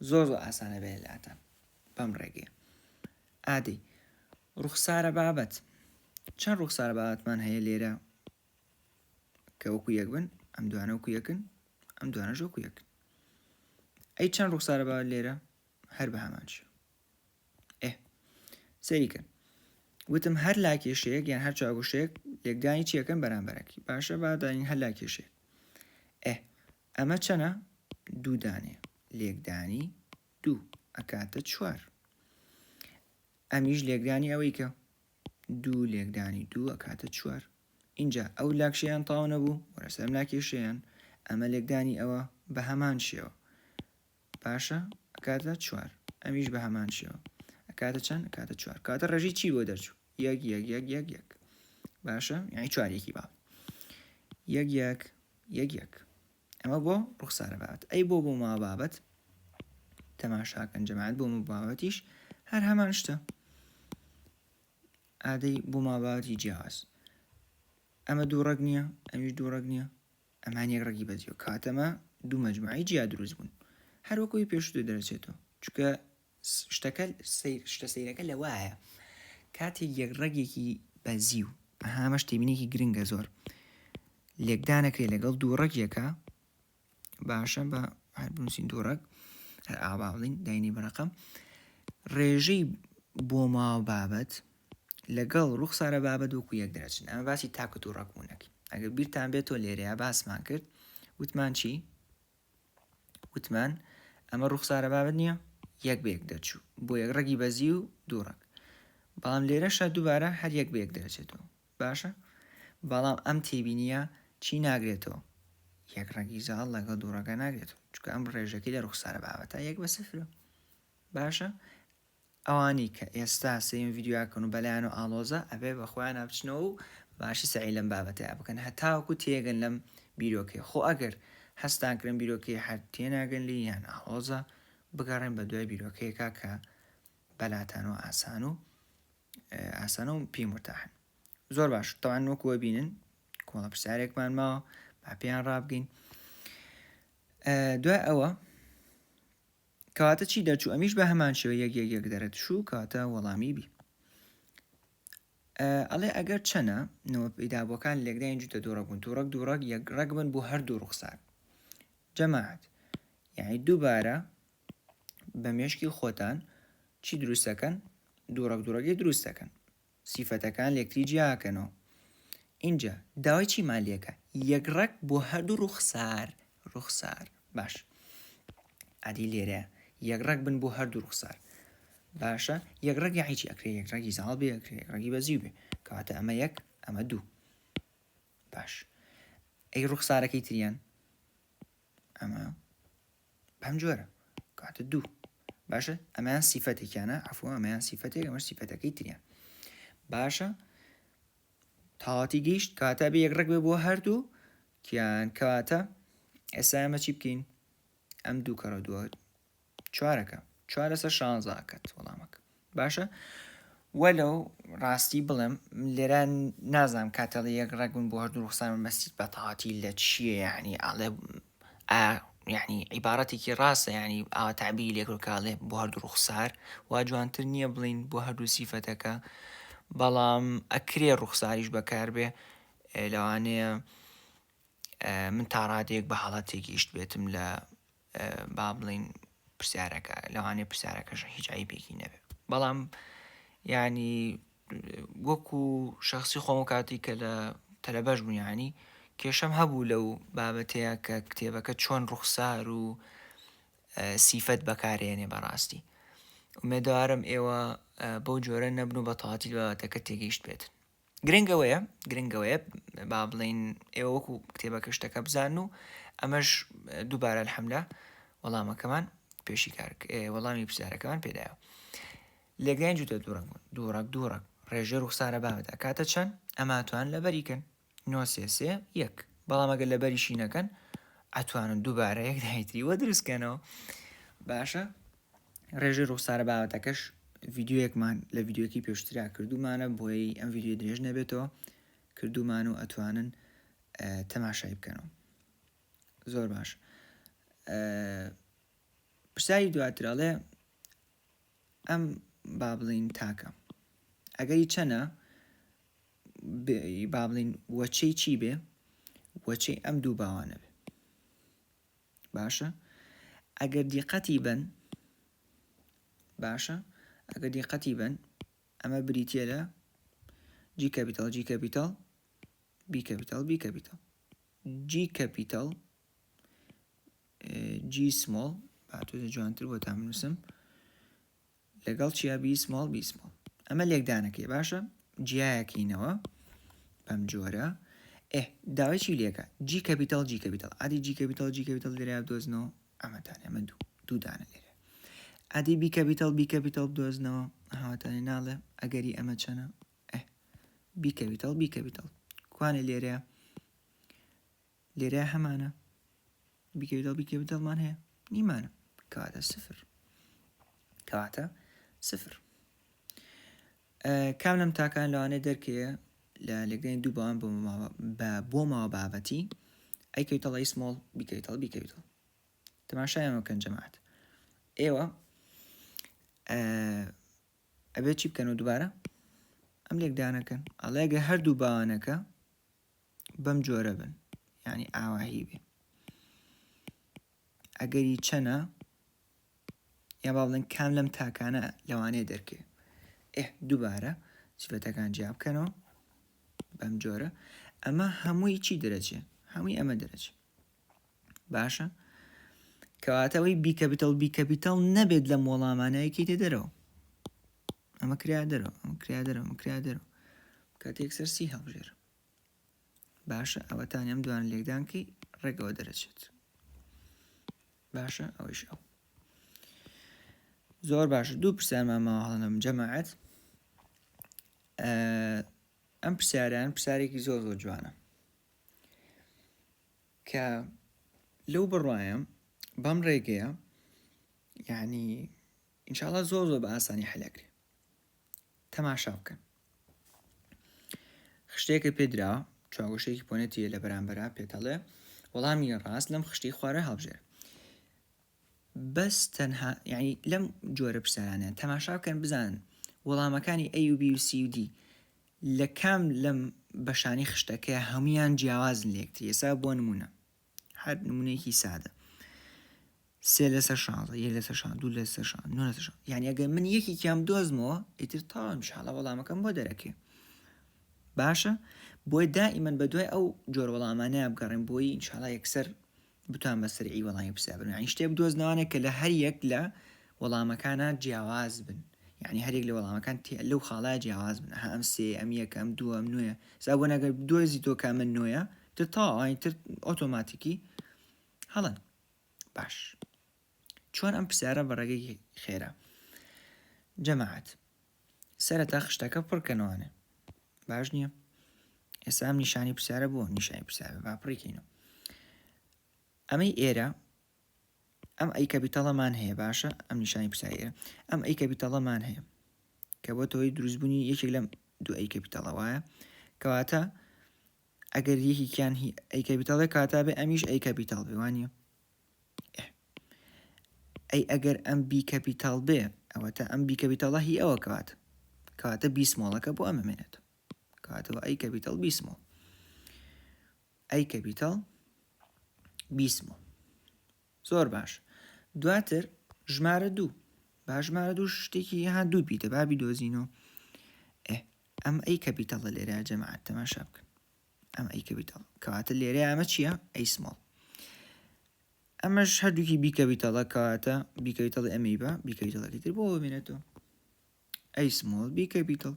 زۆر زۆر ئاسانە بێ لاتان بەم ڕێگەیە ئادەی ڕوخسارە بابەت. چەند ڕوخسارە بابەتمان هەیە لێرە کە وەکو یەک بن؟ ئەم دوانە وەکو یەکن، ئەم دوانەش وەکو یەکن. ئەی چەند ڕوخسارە بابەت لێرە؟ هەر بە هەمان شێوە. ئێ سەیری کەن وتم هەر لاکێشەیەک یان هەر چاگوشەیەک لێکدانی چیەکەن بەرامبەرەکی باشە با دانین هەر لاکێشەیەک ئێ ئەمە چەنە دوو دانێ لێکدانی دوو ئەکاتە چوار ئەمیش لێکدانی ئەوەی کە دوو لێکدانی دوو ئەکاتە چوار اینجا ئەو لاکشیان تاو نەبوو وەرە سەرم لاکێشەیان ئەمە لێکدانی ئەوە بە هەمان شێوە باشە ئەکاتە چوار ئەمیش بە هەمان شێوە ئەکاتە چەند ئەکاتە چوار کاتە ڕێژەی چی بۆ دەرچوو یەک یەک یەک یەک یەک باشە یعنی چوار یەکی با یەک یەک یەک یەک ئەمە بۆ ڕوخسارە بابەت ئەی بۆ بۆ ما بابەت تەماشاکەن جەماعەت بۆ بابەتیش هەر هەمان شتە ئادەی بۆ ماباتی جیاواز ئەمە دوو ڕەگ نییە ئەمیش دوو ڕەگ نییە ئەمان یەک ڕەگی بەزیوە کەواتە ئەمە دوو مەجموعەی جیا دروست بوون هەر وەکوی پێشوو دەرەچێتەوە چونکە شتەکە سەیر شتە سەیرەکە لەوایە کاتێک یەک ڕەگێکی بەزیو ئەها ئەمەش تێبینێکی گرنگە زۆر لێکدانەکرێ لەگەڵ دوو ڕەگێکە باشە بە هەر بنووسین دوو ڕەگ هەر ئاوا بڵین داینی بە ڕەقەم ڕێژەی بۆ ماوە بابەت لەگەڵ ڕوخسارە بابەت وەکو یەک دەرەچن ئەمە باسی تاکە دوو ڕەگ بوونەکەی ئەگەر بیرتان بێتەوە لێرەیا باسمان کرد وتمان چی وتمان ئەمە ڕوخسارە بابەت نییە یەک بە یەک دەرچوو بۆ یەک ڕەگی بەزی و دوو ڕەگ بەڵام لێرەشە دووبارە هەر یەک بە یەک دەرەچێتەوە باشە بەڵام ئەم تێبینیە چی ناگرێتەوە یەک ڕەگی زاڵ لەگەڵ دوو ڕەگە ناگرێتەوە چونکە ئەم ڕێژەکەی لە ڕوخسارە بابەتە یەک بە سفرە باشە ئەوانەی کە ئێستا سەیری ڤیدیۆکەن و بەلایانەوە ئاڵۆزە ئەبێ بە خۆیانا بچنەوە و باشی سەعی لەم بابەتەیا بکەن هەتاوەکو تێگەن لەم بیرۆکەیە خۆ ئەگەر هەستان کردن بیرۆکەی هەر تێناگەن لێی یان ئاڵۆزە بگەڕێن بە دوای بیرۆکەیەکا کە بەلاتانەوە ئاسان و ئاسانە و پێی مرتاحن زۆر باش تاوان وەکو بینن کۆڵە پرسیارێکمان ماوە با پێیان ڕابگەین دوای ئەوە کەواتە چی دەرچوو ئەمیش بە هەمان شێوە یەک یەک یەک دەرەچوو کەواتە وەڵامی بی ئەڵێ ئەگەر چەنە نەوە پەیدابووەکان لێکداین جوتە دوو ڕەگ بوون دوو ڕەگ دوو ڕەگ یەک ڕەگ بن بۆ هەردوو ڕوخسار جەماعەت یعنی دووبارە بە مێشکی خۆتان چی دروستەکەن دوو ڕەگ دوو ڕەگی دروست دەکەن سیفەتەکان لێکتری جیاکەنەوە ئینجا داوای چیمان لێکە یەک ڕەگ بۆ هەردوو ڕوخسار ڕوخسار باش ئەدی لێرە یەک ڕەگ بن بۆ هەردوو ڕوخسار باشە یەک ڕەگ یاعی چی ئەکرێ یەک ڕەگی زاڵ بێ ئەکرێ یەک ڕەگی بەزیو بێ کەواتە ئەمە یەک ئەمە دوو باش ئەی ڕوخسارەکەی تریان ئەمە بەم جۆرە کاتە دوو باشە ئەمەیان سیفەتێکیانە عفوە ئەمەیان سیفەتێک ئەمەش سیفەتەکەی تریان باشە تاواتی گەیشت کاتە بێ یەک ڕێک بێ بۆ هەردوو کیان کەواتە ئێستا ئەمە چی بکەین ئەم دوو کەڕە دووە چوارەکە چوار لەسەر شانزە ئەکات وەڵامەکە باشە وەلو ڕاستی بڵێم لێرە نازانم کاتەڵی یەک ڕێک بوون بۆ هەردوو ڕوخسار مەبەستی بە تەواتی لە چییە یعنی ئاڵێ یعنی عیبارەتێکی ڕاستە یعنی ئاوا تعبیری لێکرد کاڵێ بۆ هەردوو ڕوخسار وا جوانتر نییە بڵین بۆ هەردوو سیفەتەکە بەڵام ئەکرێ ڕوخساریش بەکاربێ لەوانەیە من تاڕادەیەک بە هەڵە تێگەیشت بێتم لە با بڵین پرسیارەکە لەوانەیە پرسیارەکەش هیچ عیبێکی نەبێ بەڵام یعنی وەکو شخصی خۆم کاتی کە لە تەلەبەش بوون یعنی کێشەم هەبوو لەو بابەتەیە کە کتێبەکە چۆن ڕوخسار و سیفەت بەکارێنێ بەڕاستی ئومێدەوارم ئێوە بەو جۆرە نەبن و بە تەواتی بابەتەکە تێگەیشت بێتن گرنگ ئەوەیە گرنگ ئەوەیە با بڵێین ئێوە وەکو کتێبەکە شتەکە بزانن و ئەمەش دووبارە الحملە وەڵامەکەمان پێشی کار وەڵامی پرسیارەکەمان پێدایەوە لێکداین جوتە دوو ڕەگ بوون دوو ڕەگ دوو ڕەگ ڕێژەی ڕوخسارە بابەت ئەکاتە چەند ئەماتوان لەبەری کەن نۆ سێ سێ یەک بەڵام ئەگەر لەبەریشی نەکەن ئەتوانن دووبارە یەک دایتری وە دروستکەنەوە باشە ڕێژەی ڕوخسارە بابەتەکەش ڤیدیۆیەکمان لە ڤیدیۆکی پێشترا کردومانە بۆیە ئەم ڤیدیۆ درێژ نەبێتەوە کردومان و ئەتوانن تەماشای بکەنەوە زۆر باش پرسیاری دواتر ئەڵێ ئەم با بڵین تاکە ئەگەری چەنە؟ با بڵین وەچەی چی بێ وەچەی ئەم دوو باوانە بێ باشە ئەگەر دیقەتی بن باشە ئەگەر دیقەتی بن ئەمە بریتە لە G capital G capital B capital B capital G capital g small با تۆزە جوانتر بۆتان بنووسم لەگەڵ چیا b small b small ئەمە لێکدانەکەی باشە جیایەکەینەوە بەم جۆرە ئێ داوای چی لێکە G capital G capital ئادی G capital G capital لێرە بدۆزنەوە ئەمەتان ئەمە دوو دوو دانە لێرە ئادی B capital B capital بدۆزنەوە هاوتانێ ناڵێ ئەگەری ئەمە چەنە ئێ B capital B capital کوانێ لێرەیە لێرە هەمانە B capital B capital مان هەیە نیمانە کەواتە سفر کەواتە سفر کام لەم تاکان لەوانەیە دەرکەیە لە لێکدانی دوو باوان بە بۆ ماوە بابەتی A capital A small B capital B capital تەماشای ئەمە بکەن جەماعەت ئێوە ئەبێت چی بکەن و دووبارە ئەم لێکدانەکەن ئەڵێگە هەردوو باوانەکە بەم جۆرە بن یعنی ئاواهی بێ ئەگەری چەنە یا با بڵێن کام لەم تاکانە لەوانەیە دەرکێ ئێ دووبارە سفەتەکان جیا بکەنەوە بەم جۆرە ئەمە هەمووی چی دەرەچێ هەمووی ئەمە دەرەچێ باشە کەواتە ئەوەی B capital B capital نەبێت لەم وەڵامانە یەکەیتە دەرەوە ئەمە کرا دەرەوە ئەمە کرا دەرەوە ئەمە کرا دەرەوە کاتێک یەکسەر C هەڵبژێر باشە ئەوەتان ئەم دوان لێکدانکەی ڕێگەوە دەرەچێت باشە ئەوەیش ئەو زۆر باشە دوو پرسیارمان ماوە هەڵنم جەماعەت ئەم پرسیاران پرسیارێکی زۆر زۆر جوانە کە لەو بڕوایم بەم ڕێگەیە یعنی ئینشاءاللە زۆر زۆر بە ئاسانی حەلەکرێ تەماشا بکەن خشتەیەکە پێدرا چواگۆشەیەکی پۆنێتیە لە بەرامبەرا پێتەڵێ وەڵامی ڕاست لەم خشتەی خوارە هەڵبژێر بەس تەنها یعنی لەم جۆرە پرسیارانە تەماشا بکەن بزانن وەڵامەکانی A و B و C و D لە کام لەم بەشانی خشتەکەی هەمویان جیاوازن لە یەکتری ئێستا بۆ نمونە هەر نمونەیەکی سادە سێ لەسەر شانزە یەک لەسەر شان دوو لەسەر شان نۆ لەسەر شان یعنی ئەگەر من یەکێکیان بدۆزمەوە ئیتر تەواو ئینشاڵڵا وەڵامەکەم بۆ دەرەکێ باشە بۆیە دائیمەن بە دوای ئەو جۆر وەڵامانەیە بگەڕێن بۆی ئینشاڵڵا یەکسەر بتوان بە سەرعی وەڵامی پرسیار بن یعنی شتێ بدۆزنەوانێک کە لە هەر یەک لە وەڵامەکانە جیاواز بن یعنی هەر یەک لە وەڵامەکان لەو خاڵە جیاواز بن ئەها ئەم سێ ئەم یەک ئەم دوو ئەم نوێ سا بۆ نەگەر دۆزی تۆ کە ئەمە نوێیە تر تەواو تر ئۆتۆماتیکی هەڵەن باش چۆن ئەم پرسیارە بە ڕێگەی خێرا جەماعەت سەرەتا خشتەکە پڕکەنەوانێ باش نییە ئێستا ئەم نیشانی پرسیارە بۆ نیشانی پرسیارە با پڕیکەینەوە ئەمەی ئێرە ئەم A capital ەمان هەیە باشە ئەم نیشانی پرسیار ئێرە ئەم A capital ەمان هەیە کە بۆ تۆی دروستبوونی یەکێک لەم دوو A capital ە وایە کەواتە ئەگەر یەکێکیان هی A capital ێ کاتا بێ ئەمیش A capital بێ وانە ئەی ئەگەر ئەم B capital بێ ئەوەتە ئەم B capital ە هی ئەوە کەوات کەواتە b small ەکە بۆ ئەمە مێنێت کاتەوە A capital b small A capital b small زۆر باش دواتر ژمارە دوو با ژمارە دوو شتێکی ها دوو پیتە با بیدۆزینەوە ئێ ئەم A capital ە لێرە جەماعەت تەماشا بکەن ئەم A capital کەواتە لێرە ئەمە چییە a small ئەمەش هەردووکی B capital ە کەواتە B capital ئەمەی بە B capital ەکەی تر بۆ بمێنێتەوە a small B capital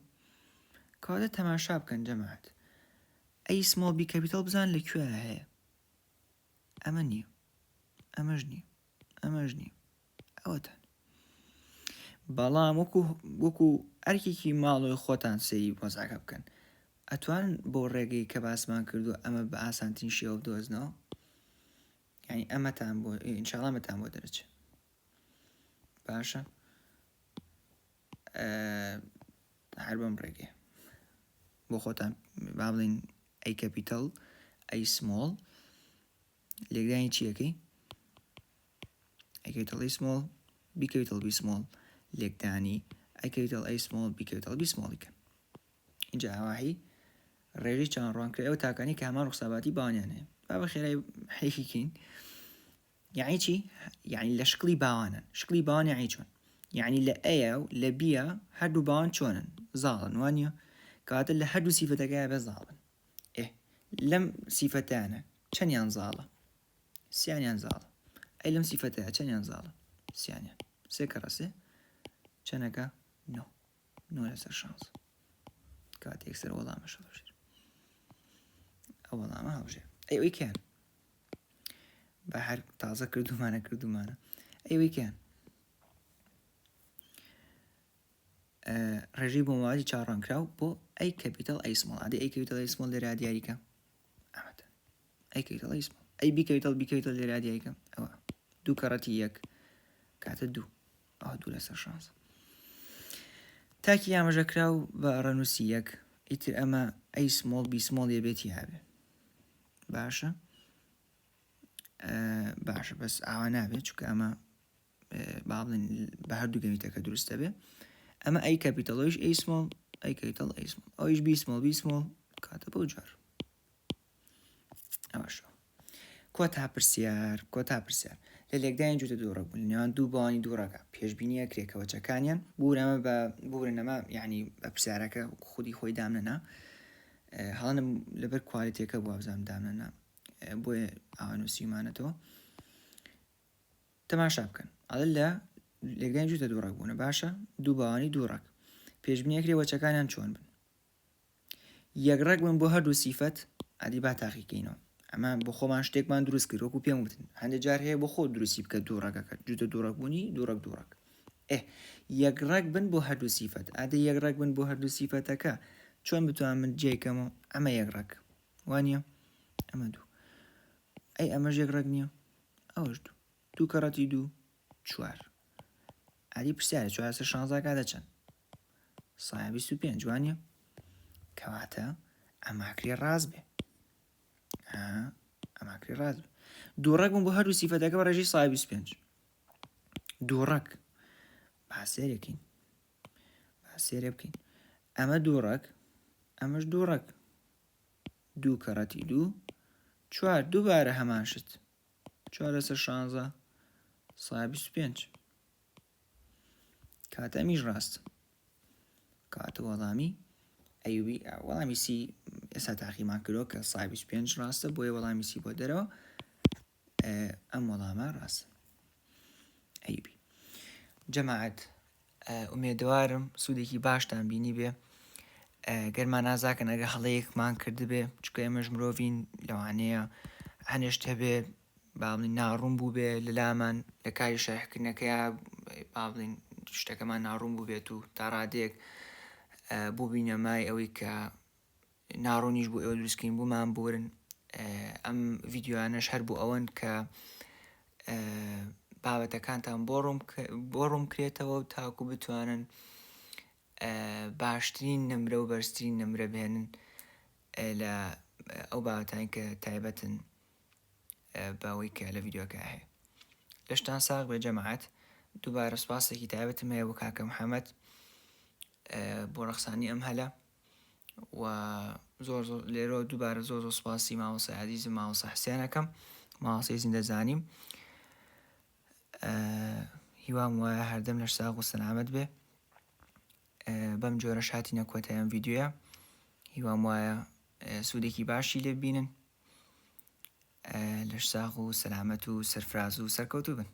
کەواتە تەماشا بکەن جەماعەت a small B capital بزان لە کوێ هەیە ئەمە نییە ئەمەش نییە ئەمەش نییە ئەوەتان بەڵام وەکو وەکو ئەرکێکی ماڵەوەی خۆتان سەیری وەزعەکە بکەن ئەتوان بۆ ڕێگەی کە باسمان کردو ئەمە بە ئاسانترین شێوە بدۆزنەوە یعنی ئەمەتان بۆ ئینشاڵا ئەمەتان بۆ دەرەچێت باشە هەر بەم ڕێگەیە بۆ خۆتان با بڵین A capital a small لێکدانی چیەکەی A capital A small B capital B small لێکدانی A capital A small B capital B small ی کەن اینجا ئاواهی. ڕێژەی چاوەڕوانکراوی ئەو تاکانەی کە هەمان ڕوخساباتی باوانیان هەیە. با بە خێرایی حەیفی کەین. یەعنی چی؟ یەعنی لە شکڵی باوانن. شکڵی باوان یەعنی چۆن؟ یەعنی لە ئەیە و لە بیە هەردوو باوان چۆنن؟ زاڵن وا نییە؟ کەواتە لە هەردوو سیفەتەکەیا بێ زاڵن. ئێ لەم سیفەتانە چەندیان زاڵە؟ سیانیان زاڵە. ئەی لەم سیفەتەیا چەندیان زاڵە؟ سیانیان. سێ کەڕە سێ چەنەکە؟ نۆ. نۆ لەسەر شانزە. کاتێک یەکسەر وەڵامەش هەڵبژێر. ئەو وەڵامە هەڵبژێر. ئەی ئەوی کیان؟ بە هەر تازە کردومانە کردومانە. ئەی ئەوی کیان؟ ڕێژەی بۆ مەوادی چاوەڕوانکراو بۆ A capital A small ئادی A capital A small لێرە دیاریکە ئەمەتە A capital A small ئەی B capital B capital لێرە دیاریکە ئەوە دوو کەڕەتی یەک کاتە دوو ئەوە دوو لەسەر شانزە تاکی ئاماژەکراو بە ڕەنووسی یەک ئیتر ئەمە A small B small یە بێتی هەبێ باشە باشە بەس ئاوا نابێت چونکە ئەمە با بڵێن بە هەردوو gamete ەکە دروست دەبێ ئەمە A capital ئەویش A small A capital A small ئەویش B small B small کاتە بەو جار ئەوەش کۆتا پرسیار کۆتا پرسیار لە لێکدانی جووتە دوو ڕەگ بوون نێوان دوو باوانی دوو ڕەگە پێشبینی ئەکرێ کە وەچەکانیان بورەمە بە بورنەمە یعنی بە پرسیارەکە خودی خۆی دامنەنا هەڵنم لەبەر quality ەکە بووە بزانم دامنەنا بۆیە ئاوا نووسیمانەتەوە تەماشا بکەن ئەڵێ لە لێکدانی جووتە دوو ڕەگ بوونە باشە دوو باوانی دوو ڕەگ پێشبینی ئەکرێ وەچەکانیان چۆن بن یەک ڕەگ بن بۆ هەردوو سیفەت ئەدی با تاقیکەینەوە ئەمە بۆ خۆمان شتێکمان دروست کرد وەکو پێم وتن هەندێک جار هەیە بۆ خۆ دروستی بکە دوو ڕەگەکە جووتە دوو ڕەگ بوونی دوو ڕەگ دوو ڕەگ ئێ یەک ڕەگ بن بۆ هەردوو سیفەت ئادە یەک ڕەگ بن بۆ هەردوو سیفەتەکە چۆن بتوان من جێکەمەوە ئەمە یەک ڕەگ وانە ئەمە دوو ئەی ئەمەش یەک ڕەگ نییە ئەوەش دوو دوو کەڕەتی دوو چوار ئادی پرسیارە چوار سەر شانزا کاتە چەند سایە 25 وانە کەواتە ئەماکرێ ڕاست بێ ئەماکرێ ڕاست بێ دوو ڕەگ بوون بۆ هەردوو سیفەتەکە بە ڕێژەی سایە 25 دوو ڕەگ با سێرێکین با سێرێ بکەین ئەمە دوو ڕەگ ئەمەش دوو ڕەگ دوو کەڕەتی دوو چوار دووبارە هەمان شت چوار لەسەر شانزە سا 25 کاتە ئەمیش ڕاست کاتە وەڵامی ئەیوبی وەڵامی C ئێستا تاقیمان کردەوە کە سا 25 ڕاستە بۆیە وەڵامی C بۆ دەرەوە ئەم وەڵامە ڕاستە ئەیوبی جەماعەت ئومێدەوارم سوودێکی باشتان بینی بێ گەرمان نازاکەن ئەگە هەڵەیەکمان کردبێ چونکە ئێمەش مرۆڤین لەوانەیە هەنێشت هەبێ با بڵێین ناڕوون بووبێ لەلامان لە کاری شەرحکردنەکەیا با بڵێین شتەکەمان ناڕوون بووبێت و تا ڕادەیەک بووبینە مای ئەوەی کە ناڕوونیش بۆ ئێوە دروستکەین بۆمان بورن ئەم ڤیدیۆیانەش هەر بۆ ئەوەن کە بابەتەکانتان بۆ ڕوون بۆ ڕوون کرێتەوە و تاکو بتوانن باشترین نمرە و بەرزترین نمرە بهێنن لە ئەو بابەتانی کە تایبەتن بەوەی کە لە ڤیدیۆکە هەیە لەشتان ساغ بێ جەماعەت دووبارە سوپاسێکی تایبەتم هەیە بۆ کاکە محەممەد بۆ ڕەخسانی ئەم هەلە و زۆر زۆر لێرەوە دووبارە زۆر زۆر سوپاسی مامۆستای عەزیزم مامۆستا حسێن ئەکەم مامۆستای زیندەزانیم هیوام وایە هەردەم لەش ساغ و سەلامەت بێ بەم جۆرە شاتینە کۆتای ئەم ڤیدیۆیە هیوام وایە سوودێکی باشی لێ بینن لەش ساغ و سەلامەت و سەرفراز و سەرکەوتوو بن.